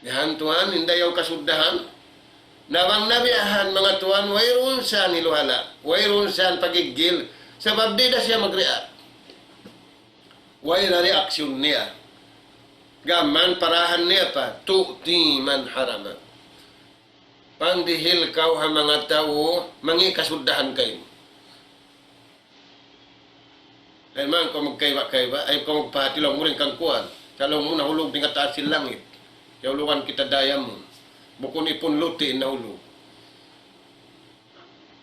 Yan tuwan, in dayaw kasuddahan. Na bang nabiyahan manga tuwan, wayruun sa niluhala', wayruun sa pagiggil, sabab di' da siya mag-react. Way na reaksyon niya. Gam mayan parahan niya pa, تؤتي من حرمك. Pangdihil kaw ha manga tau mangi' kasuddahan kaymu. Ay, man kaw magkaiba-kaiba, ay kaw magpahati laung mu dayn kan kuwan. Sa' laung mu nahulug dayn ha taas sin langit. Hiyahulugan kita diamond. Bukun ipun luti' in nahulug.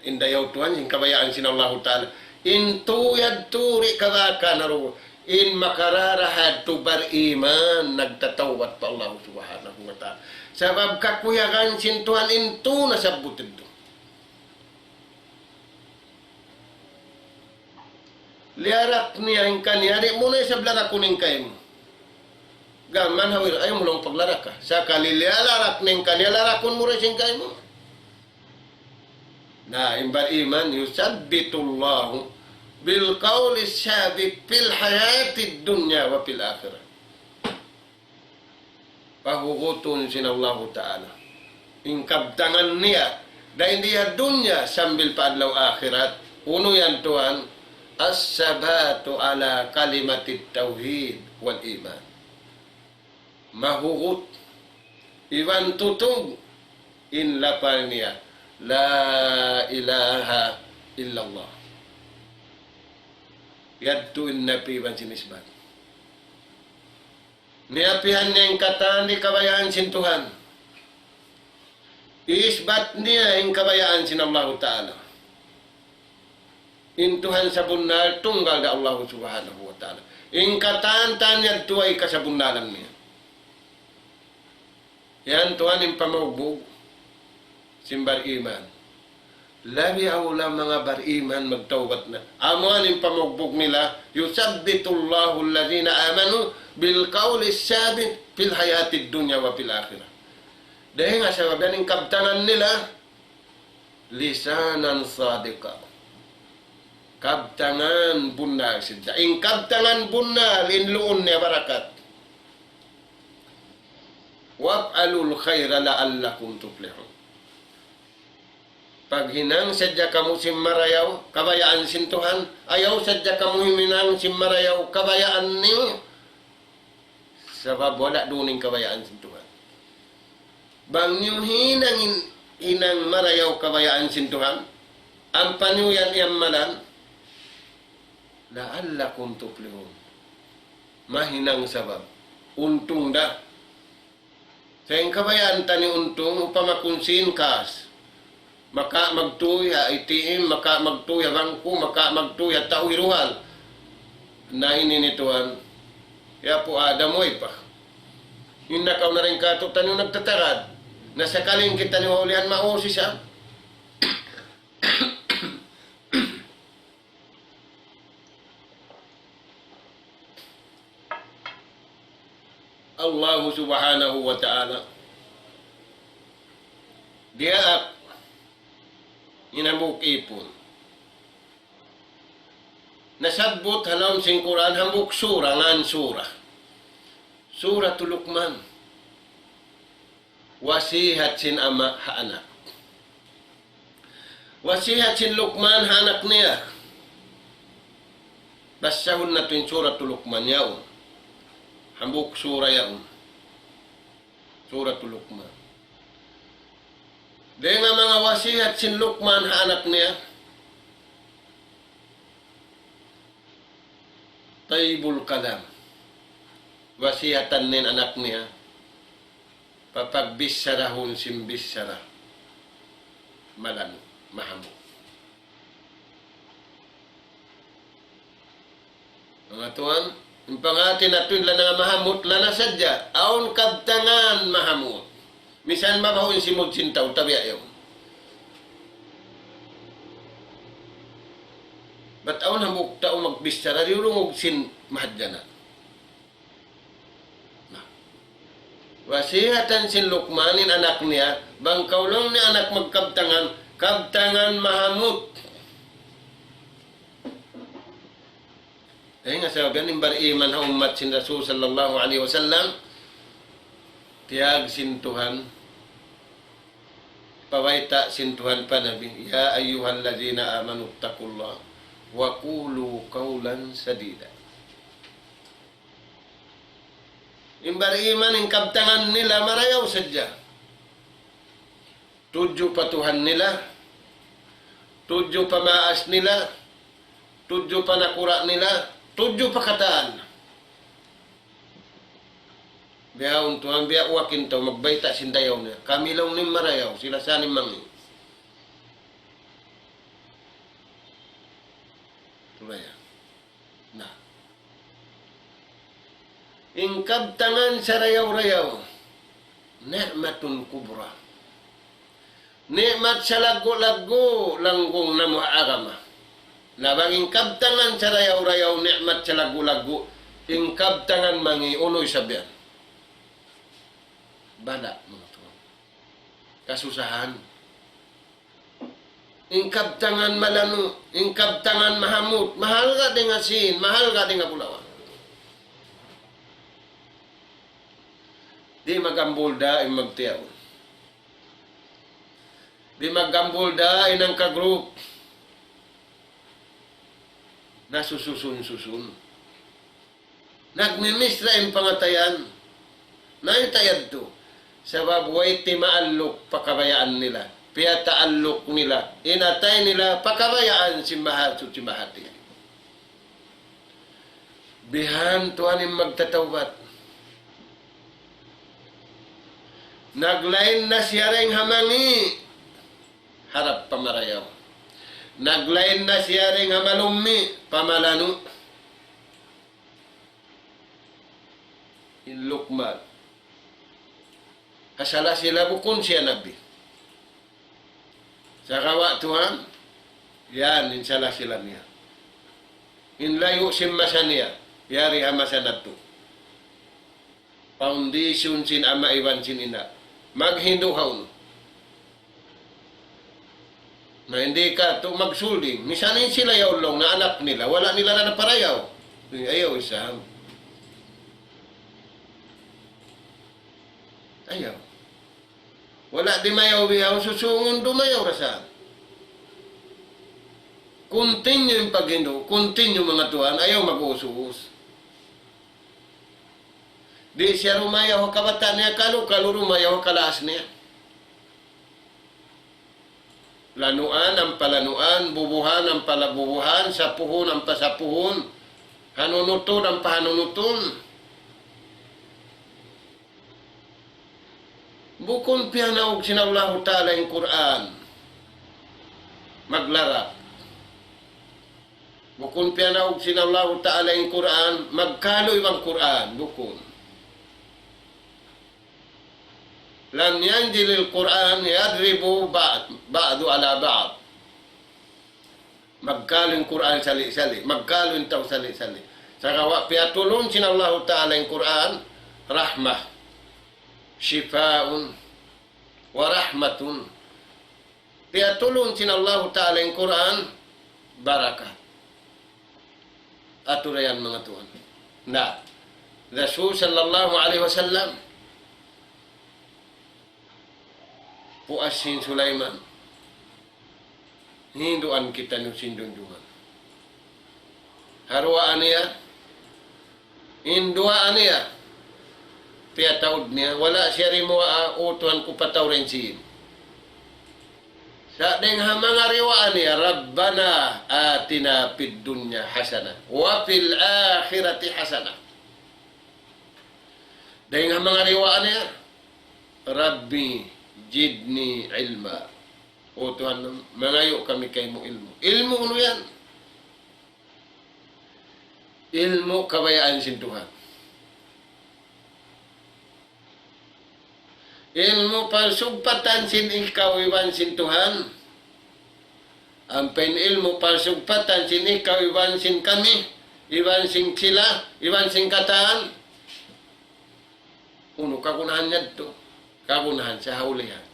In dayaw tuwan, in kabayaan sin Allahu Ta'ala. In tu yadtu di' kabaka naru, in makarara hadtu bariman, nagtatawbat pa Allahu Subhanahu wa Ta'ala. Sabab kakuyagan sin Tuhan in tu nasabbut yadtu. Liyarak niya in kaniya, di' mu na isab larakun in kaymu. Gam mayan hawir, ayaw mu laung paglaraka. Sakali liyalarak niya in kaniya, larakun mu da isab in kaymu. Na, in bariman, يثبت الله بالقول الثابت في الحياة الدنيا وفي الآخرة. Pahugutun sin Allahu Ta'ala in kabtangan niya, dayn di ha dunya sambil pa adlaw akhirat, unu yan tuwan, الثبات على كلمة التوحيد والإيمان. Mahugut, iban tutug, in lapal niya, لا إله إلا الله. Yadtu in napi iban sin isbat. Niyapihan niya in katan di' kabayaan sin Tuhan. Isbat niya in kabayaan sin Allahu Ta'ala. In Tuhan sabunnal tunggal da Allahu Subhanahu wa Ta'ala. In katan-katan yadtu ay kasabunnalan niya. Yan tuwan in pamaugbug sin bariman. Labi awla manga bariman magtawbat na. Amu yan in pamaugbug nila, يثبت الله الذين آمنوا بالقول الثابت في الحياة الدنيا وفي الآخرة. Dayn ha sabab yan in kabtangan nila, لسانا صادقا. Kabtangan bunnal sadja. In kabtangan bunnal, in luun niya barakat. وافعلوا الخير لعلكم تفلحون. Paghinang sadja kamu sin marayaw, kabayaan sin Tuhan. Ayaw sadja kamu huminang sin marayaw, kabayaan niyu. Sabab wala' duun in kabayaan sin Tuhan. Bang niyu hinang in, hinang marayaw kabayaan sin Tuhan, ampa niyu yan iyamalan, لعلكم تفلحون. Mahinang sabab. Untung da. Sa' in kabayaan taniyu untung, upama kunsi in kas. Maka magtuy ha A T M, maka magtuy ha bangku, maka magtuy ha tau hiruhal. Na ini ni tuwan. Ya pu Adam, way pa. In nakauna dayn kātu'niyu nagtatagad. Na sakali kitaniyu ha ulihan mausis, ha? Allahu Subhanahu wa Ta'ala. Diyaak in hambuuk ipun. Nasabbut ha lawm sin Qur'an hambuuk sura, ngan sura. Suratul Luqman. Wasihat sin ama' ha anak. Wasihat sin Luqman ha anak niya. Basahun natu' in Suratul Luqman yaun. Hambuuk sura yaun. Suratul Luqman. Dayn ha manga wasihat sin Luqman ha anak niya. Tayyibul kalam. Wasihatan niya in anak niya. Papagbichara hun sin bichara malanu', mahamut. Manga tuwan, in panghati natu' in lanang mahamut, lana sadja, awn kabtangan mahamut. Misan mabahu' in simud sin tau, tabiya' yaun. Bat awn hambuuk tau magbichara, diyulungug sin mahadjana. Na. Wasihatan sin Luqman in anak niya, bang kaw laung niya anak magkabtangan, kabtangan mahamut. Dayn ha sabab yan in bariman ha ummat sin Rasul sallallahu alayhi wasallam, tiyag sin Tuhan, pabayta' sin Tuhan pa Nabi, يا أيها الذين آمنوا اتقوا الله وقولوا قولا سديدا. In bariman in kabtangan nila marayaw sadja. Tudju pa Tuhan nila, tudju pa maas nila, tudju pa nakura' nila, tudju pa katan. Bihaun tuwan, biya' wakin tau magbayta' sin dayaw niya. Kami laung niya marayaw, sila sa in mangi'. Turaya. Na. In kabtangan sarayaw-rayaw, ni'matun kubra. Ni'mat salaggu'-laggu' langgung namu' ha agama. Na bang in kabtangan sarayaw-rayaw, ni'mat salaggu'-laggu', in kabtangan mangi', unu isab yan? Bala', manga tuwan. Kasusahan. In kabtangan malanu', in kabtangan mahamut, mahalga' dayn ha sīn, mahalga' dayn ha bulawan. Di' magambul da in magtiyaun. Di' magambul da in hangka-group. Nasususun-susun. Nagmimisra in pangatayan. Mayta' yadtu? Sabab way timaalluk pa kabayaan nila. Piyataalluk nila. In atay nila pa kabayaan sin Mahasuchi Mahathir. Bihan tuwan in magtatawbat. Naglain na siya dayn ha mangi', harap pa marayaw. Naglain na siya dayn ha malummi', pa malanu'. In Luqman. Ha sala-sala bukun siya nabi. Sagawa' Tuhan, yan in sala-sala niya. In layu' sin masa niya, yari ha masa natu'. Foundation sin ama' iban sin ina'. Maghindu' hawn. Na, hindi ka tu magsulding. Misan in sila yaun laung na anak nila, wala' nila na naparayaw. Ayaw isab. Ayaw. Wala' dimayaw bihaun, susungun dumayaw ra sa. Continue in paghindu', continue manga tuwan, ayaw mag-uus-uus. Di' siya dumayaw ha kabata' niya kalu, kalu dumayaw ha kalaas niya. Lanuan ampa lanuan, bubuhan ampa la bubuhan, sapuhun ampa sapuhun, hanunutun ampa hanunutun. Bukun piyanaug sin Allahu Ta'ala in Qur'an maglarap. Bukun piyanaug sin Allahu Ta'ala in Qur'an magkalu iban Qur'an. Bukun. لم ينزل القرآن يضرب بعض، بعض على بعض. Magkalu in Qur'an sali'-sali', magkalu in tau sali'-sali'. Sagawa' piyatulun sin Allahu Ta'ala in Qur'an, rahmah, shifaun, wa rahmatun. Piyatulun sin Allahu Ta'ala in Qur'an, barakat. Atu ra yan manga tuwan. Na, Rasul sallallahu alayhi wasallam, puas sin Sulaiman, hinduan kitaniyu sin junjungan. Ha duwaa niya, in duwaa niya, piyataud niya, wala' siya dimuwaa, "O Tuhan ku, pataurun sin." Sa' dayn ha manga riwaa niya, ربنا آتنا في الدنيا حسنة وفي الآخرة حسنة. Dayn ha manga riwaa niya, رب زدني علما. O Tuhan, mangayu' kami kaymu ilmu'. Ilmu' unu yan? Ilmu' kabayaan sin Tuhan. Ilmu' pagsugpatan sin ikaw iban sin Tuhan. Ampa in ilmu' pagsugpatan sin ikaw iban sin kami, iban sin sila, iban sin katan. Unu kagunahan niya yadtu? Kagunahan sa ha ulihan.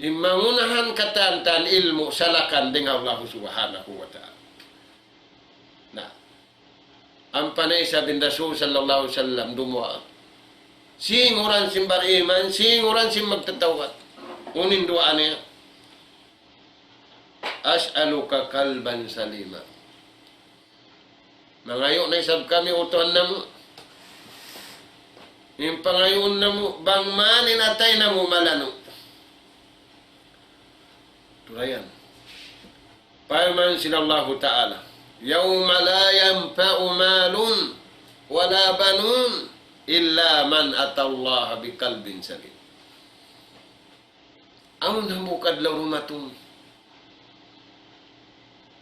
In mangunahan katan-katan ilmu' salakan dayn ha Allah Subhanahu wa Ta'ala. Na, ampa na isab in Rasul sallallahu alayhi wasallam dumuwaa. Singuran sin bariman, singuran sin magtatawbat. Unu in duwaa niya? أسألك قلبا سليما. Mangayu' na isab kami, O Tuhan namu'. In pangayuun namu', bang man in atay namu' malanu'. Turayan. Parman sin Allahu Ta'ala, يوم لا ينفع مال ولا بنون إلا من أتى الله بقلب سليم. Awn hambuuk adlaw dumatung.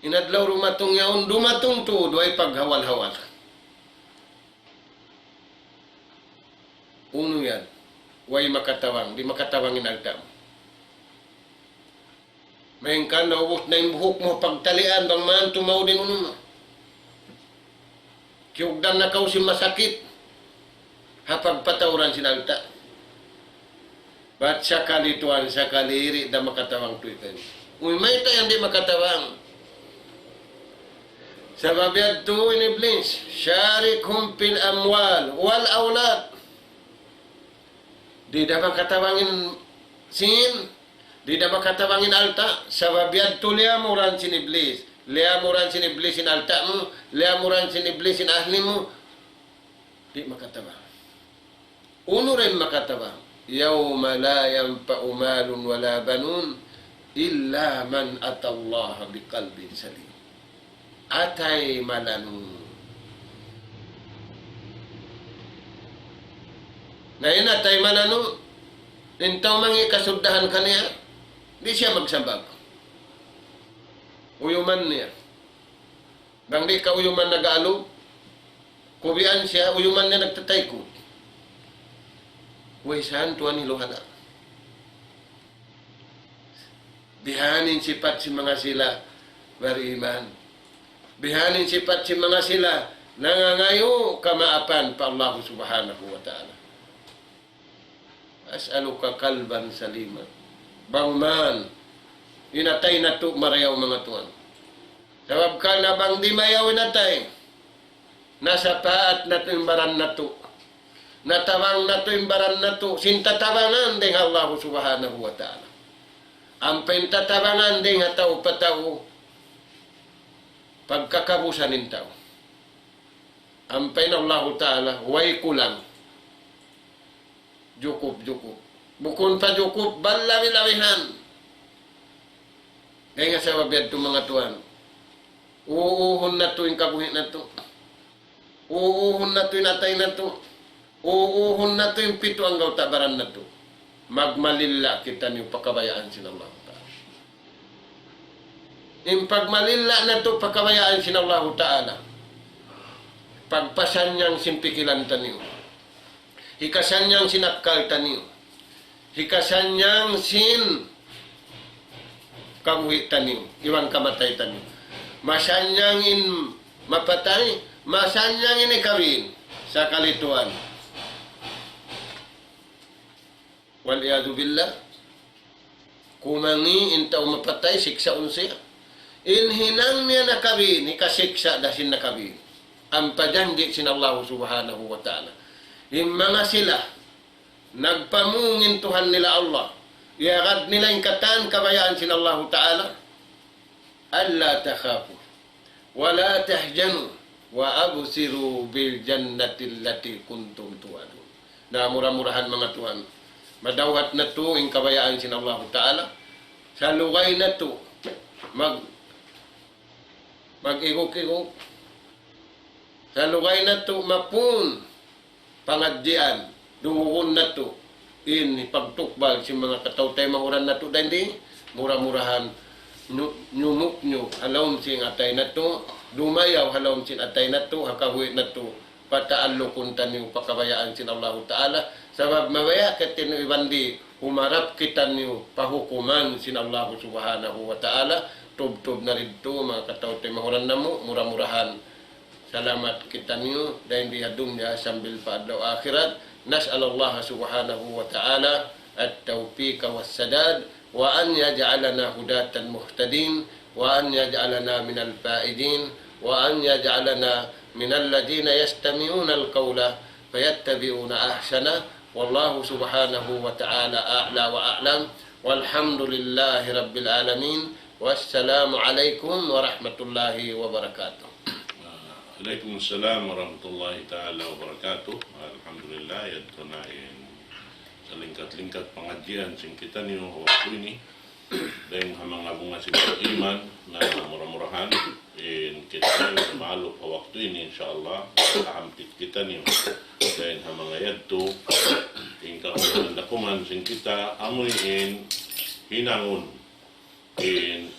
In adlaw dumatung yaun, dumatung tuud, way paghawal-hawal. Unu yan? Way makatabang, di' makatabang in alta' mu. Malayngkan naubus na in buhuk mu, pagtalian, bang man tumaud in unu mu. Kiyugdan na kaw sin masakit ha pagpatauran sin alta'. Bat sakali tuwan, sakali di' da makatabang tuud yan. Uy, mayta' yan di' makatabang? Sabab yadtu in Iblis, شاركهم في الأموال والأولاد. Di' da makatabang in sin, di' da makatabang in alta', sabab yadtu liyamuran sin Iblis. Liyamuran sin Iblis in alta' mu, liyamuran sin Iblis in ahli mu. Di' makatabang. Unu ra in makatabang? يوم لا ينفع مال ولا بنون إلا من أتى الله بقلب سليم. Atay malanu'. Na in atay mananu', in tau mangi' kasuddahan kaniya, di' siya magsambag. Uyuman niya. Bang di' kauyuman nag-aalub, kubian siya, uyuman niya nagtataykud. Way san tuwan iluhada. Bihaini in sipat sin manga sila bariman. Bihaini in sipat sin manga sila nangangayu' kamaapan pa Allahu Subhanahu wa Ta'ala. أسألك قلبا سليما. Bang man, in atay natu' marayaw manga tuwan. Sabab karna' bang di' mayaw in atay, nasapaat natu' in baran natu'. Natabang natu' in baran natu', sin tatabangan dayn ha Allahu Subhanahu wa Ta'ala. Ampa in tatabangan dayn ha tau pa tau, pagkakabusan in tau. Ampa in Allahu Ta'ala, way kulang. Jukup, jukup. Bukun pa jukup, bal labi-labihan. Dayn ha sabab yadtu manga tuwan. Uuhun natu' in kabuhi' natu'. Uuhun natu' in atay natu'. Uuhun natu' in pitu anggawta' baran natu'. Magmalilla kitaniyu pa kabayaan sin Allahu Ta'ala. In pagmalilla natu' pa kabayaan sin Allahu Ta'ala, pagpasannyang sin pikilan taniyu, hikasannyang sin akkal taniyu, hikasannyang sin kabuhi' taniyu, iban kamatay taniyu. Masannyang in mapatay, masannyang in hikabin, sakali tuwan. والعياذ بالله. Kumangi' in tau mapatay, siksaun siya. In hinang niya nakabin, hikasiksa' da sin nakabin. Ampa janji' sin Allahu Subhanahu wa Ta'ala. In manga sila, nagpamung in Tuhan nila Allah. Iyagad nila in katan kabayaan sin Allahu Ta'ala. ألا تخافوا ولا تحزنوا وأبشروا بالجنة التي كنتم توعدون. Na mura-murahan manga tuwan, madawhat natu' in kabayaan sin Allahu Ta'ala, salugay natu' mag-, mag-iguk-iguk, salugay natu' mapun pangadjian, dungugun natu' in pagtukbal sin manga kataw-taymanghuran natu' dayn di, mura-murahan nyu-, nyumuknyu' ha lawm sin atay natu', dumayaw ha lawm sin atay natu', ha kabuhi' natu', pataallukun taniyu pa kabayaan sin Allahu Ta'ala, sabab mabaya' kitaniyu iban di', humarap kitaniyu pa hukuman sin Allahu Subhanahu wa Ta'ala, tubtub na didtu, manga kataw-taymanghuran namu', mura-murahan salamat kitaniyu dayn di ha dunya sambil pa adlaw akhirat. نسأل الله سبحانه وتعالى التوفيق والسداد، وأن يجعلنا هداة مهتدين، وأن يجعلنا من الفائزين، وأن يجعلنا من الذين يستمعون القول فيتبعون أحسنه. والله سبحانه وتعالى أعلى وأعلم، والحمد لله رب العالمين. والسلام عليكم ورحمة الله وبركاته. Alaykum salam warahmatullahi ta'ala wabarakatuh. Alhamdulillah, yadtu na in salingkat-lingkat pangadjian sin kitaniyu ha waktu ini. Dayn ha manga bunga sin iman, na mura-murahan in kitaniyu maalup ha waktu ini, insya Allah, makahampit kitaniyu dayn ha manga yadtu. In kakuman-dakuman sin kita, amuin hinangun in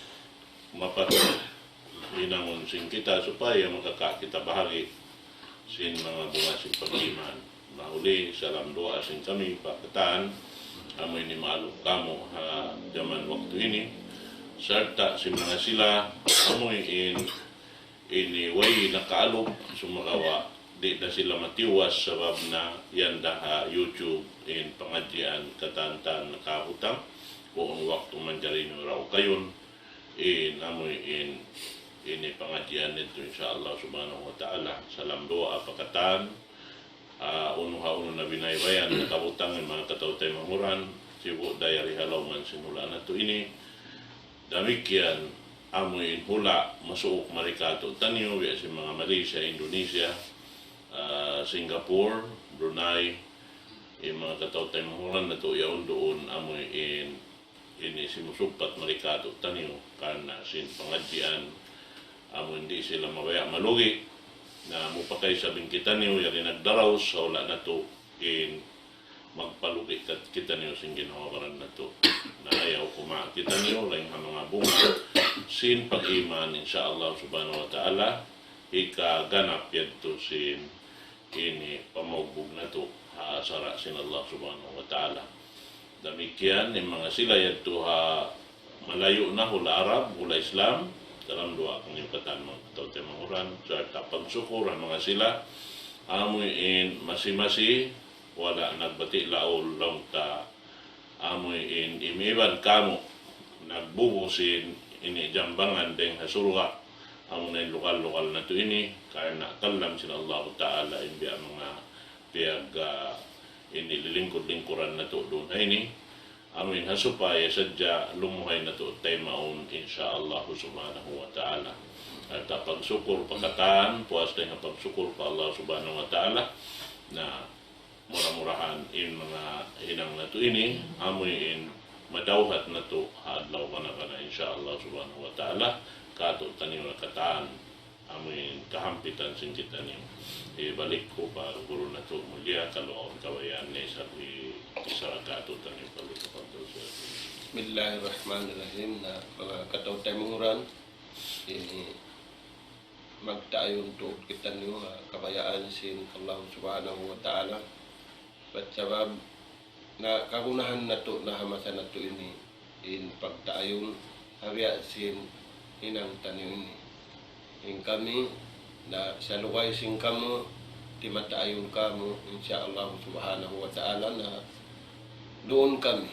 mapatut hinangun sin kita supaya makaka kita bahagi' sin manga bunga sin pag-iman. Mahuli, salam duwaa sin kami pa katan, amu ini maalup kamu ha jaman waktu ini, sarta' sin manga sila, amuin ini way nakaalup, sumagawa' di' da sila matiwas sabab na yan da ha YouTube in pangadjian katan-katan nakabutang, kuun waktu manjari niyu raw kayun, in amuin ini pangadjian nito, insya Allah subhanahu wa ta'ala. Salam duwaa pa katan, ah, unu ha unu na binaybayan, nakabutang in manga kataw-taymanghuran, sibu' da yari ha lawman sin hula' natu' ini. Damikkiyan, amuin hula' masuuk mari kātu'niyu, biya' sin manga Malaysia, Indonesia, ah, Singapore, Brunei, in manga kataw-taymanghuran natu' yaun duun, amuin ini simusugpat mari kātu'niyu, karna' sin pangadjian, amu di' sila mabaya' malugi'. Na mupakay isab in kitaniyu, yari nagdaraus, ha hula' natu' in magpalugi' kat-, kitaniyu sin ginhawa-baran natu'. Na ayaw kumawa' kitaniyu, laung ha manga bunga sin pag-iman, insya Allah subhanahu wa ta'ala, hikaganap yadtu sin ini pamaugbug natu' ha sara' sin Allah subhanahu wa ta'ala. Damikkiyan in manga sila yadtu ha malayu' na hula' Arab, hula' Islam, dalam duwaa kaniyu katan manga kataw-taymanghuran, sarta' pagsukur ha manga sila, amu in masi-masi, wala' nagbati' laul laung ta, amu in imiban kamu, nagbubu sin ini jambangan dayng ha surga', amu na in lugal-lugal natu' ini, karna' kalam sin Allahu Ta'ala in biya' manga piyag, ah, ini lilingkud-lingkuran natu' duun ha ini. Amu in ha supaya sadja lumuhay natu' taymaun, insya Allah subhanahu wa ta'ala. At pagsukur pa katan, puas dayng ha pagsukur pa Allah subhanahu wa ta'ala. Na mura-murahan in manga hinang natu' ini, amu in madawhat natu' ha adlaw kana-kana, insya Allah subhanahu wa ta'ala, katu' taniyu na katan. Amu in kahampitan sin kitaniyu. Hibalik ku pa guru natu' mulia, kalu awn kabayaan niya isab hi-, isara katu' taniyu kalu sa pagdawsa. Bismillahirrahmanirrahim. Na, manga kataw-taymanghuran, ini magtaayun tuud kitaniyu ha kabayaan sin Allah subhanahu wa ta'ala. Bat sabab na kagunahan natu' na ha masa natu' ini in pagtaayun ha biya' sin hinang taniyu ini. In kami na salugay sin kamu, timataayun kamu, insya Allah subhanahu wa ta'ala na duun kami.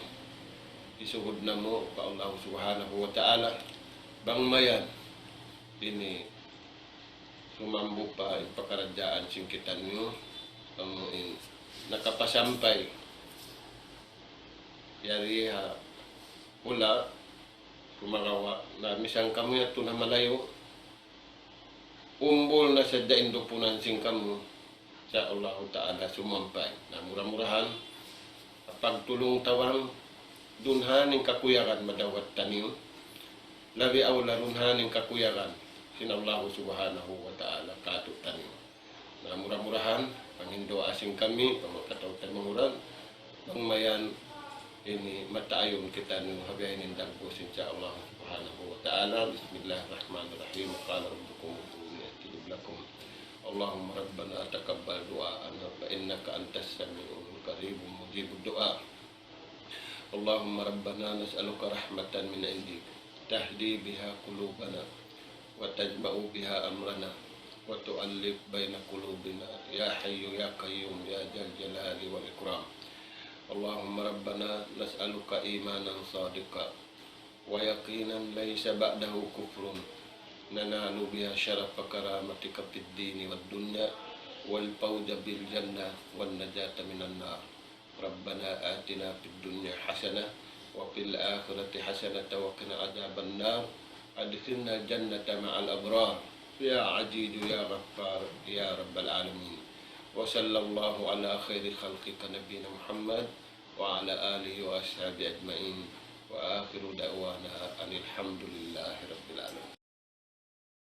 Isugud namu' pa Allah subhanahu wa ta'ala, bang mayan ini sumambung pa in pakaradjaan sin kitaniyu, amu in nakapasampay yari ha hula', sumagawa' na misan kamu yadtu na malayu', umbul na sadja in dupunan sin kamu, insya Allahu ta'ala sumampay. Na mura-murahan, pagtulung-tawang, dunhan in kakuyagan madawhat taniyu, labi awla dunhan in kakuyagan sin Allahu subhanahu wa ta'ala katu' taniyu. Na mura-murahan, panghinduwaa sin kami, pa manga kataw-taymanghuran, bang mayan ini mataayun kitaniyu ha biya' ini in dagbus, insya Allah subhanahu wa ta'ala. Bismillahirrahmanirrahim. Qala rabbukum ud'uni astajib lakum. Allahumma rabbana taqabbal du'aana fa innaka antas sami'ul qarib mujibud du'a. اللهم ربنا نسألك رحمة من عندك تهدي بها قلوبنا وتجمع بها أمرنا وتؤلف بين قلوبنا يا حي يا قيوم يا ذا الجلال والإكرام. اللهم ربنا نسألك إيمانا صادقا ويقينا ليس بعده كفر ننال بها شرف كرامتك في الدين والدنيا والفوز بالجنة والنجاة من النار. ربنا آتنا في الدنيا حسنة وفي الآخرة حسنة وقنا عذاب النار. أدخلنا الجنة مع الأبرار يا عزيز يا غفار يا رب العالمين. وصلى الله على خير خلقك نبينا محمد وعلى آله وأصحابه أجمعين. وآخر دعوانا أن الحمد لله رب العالمين.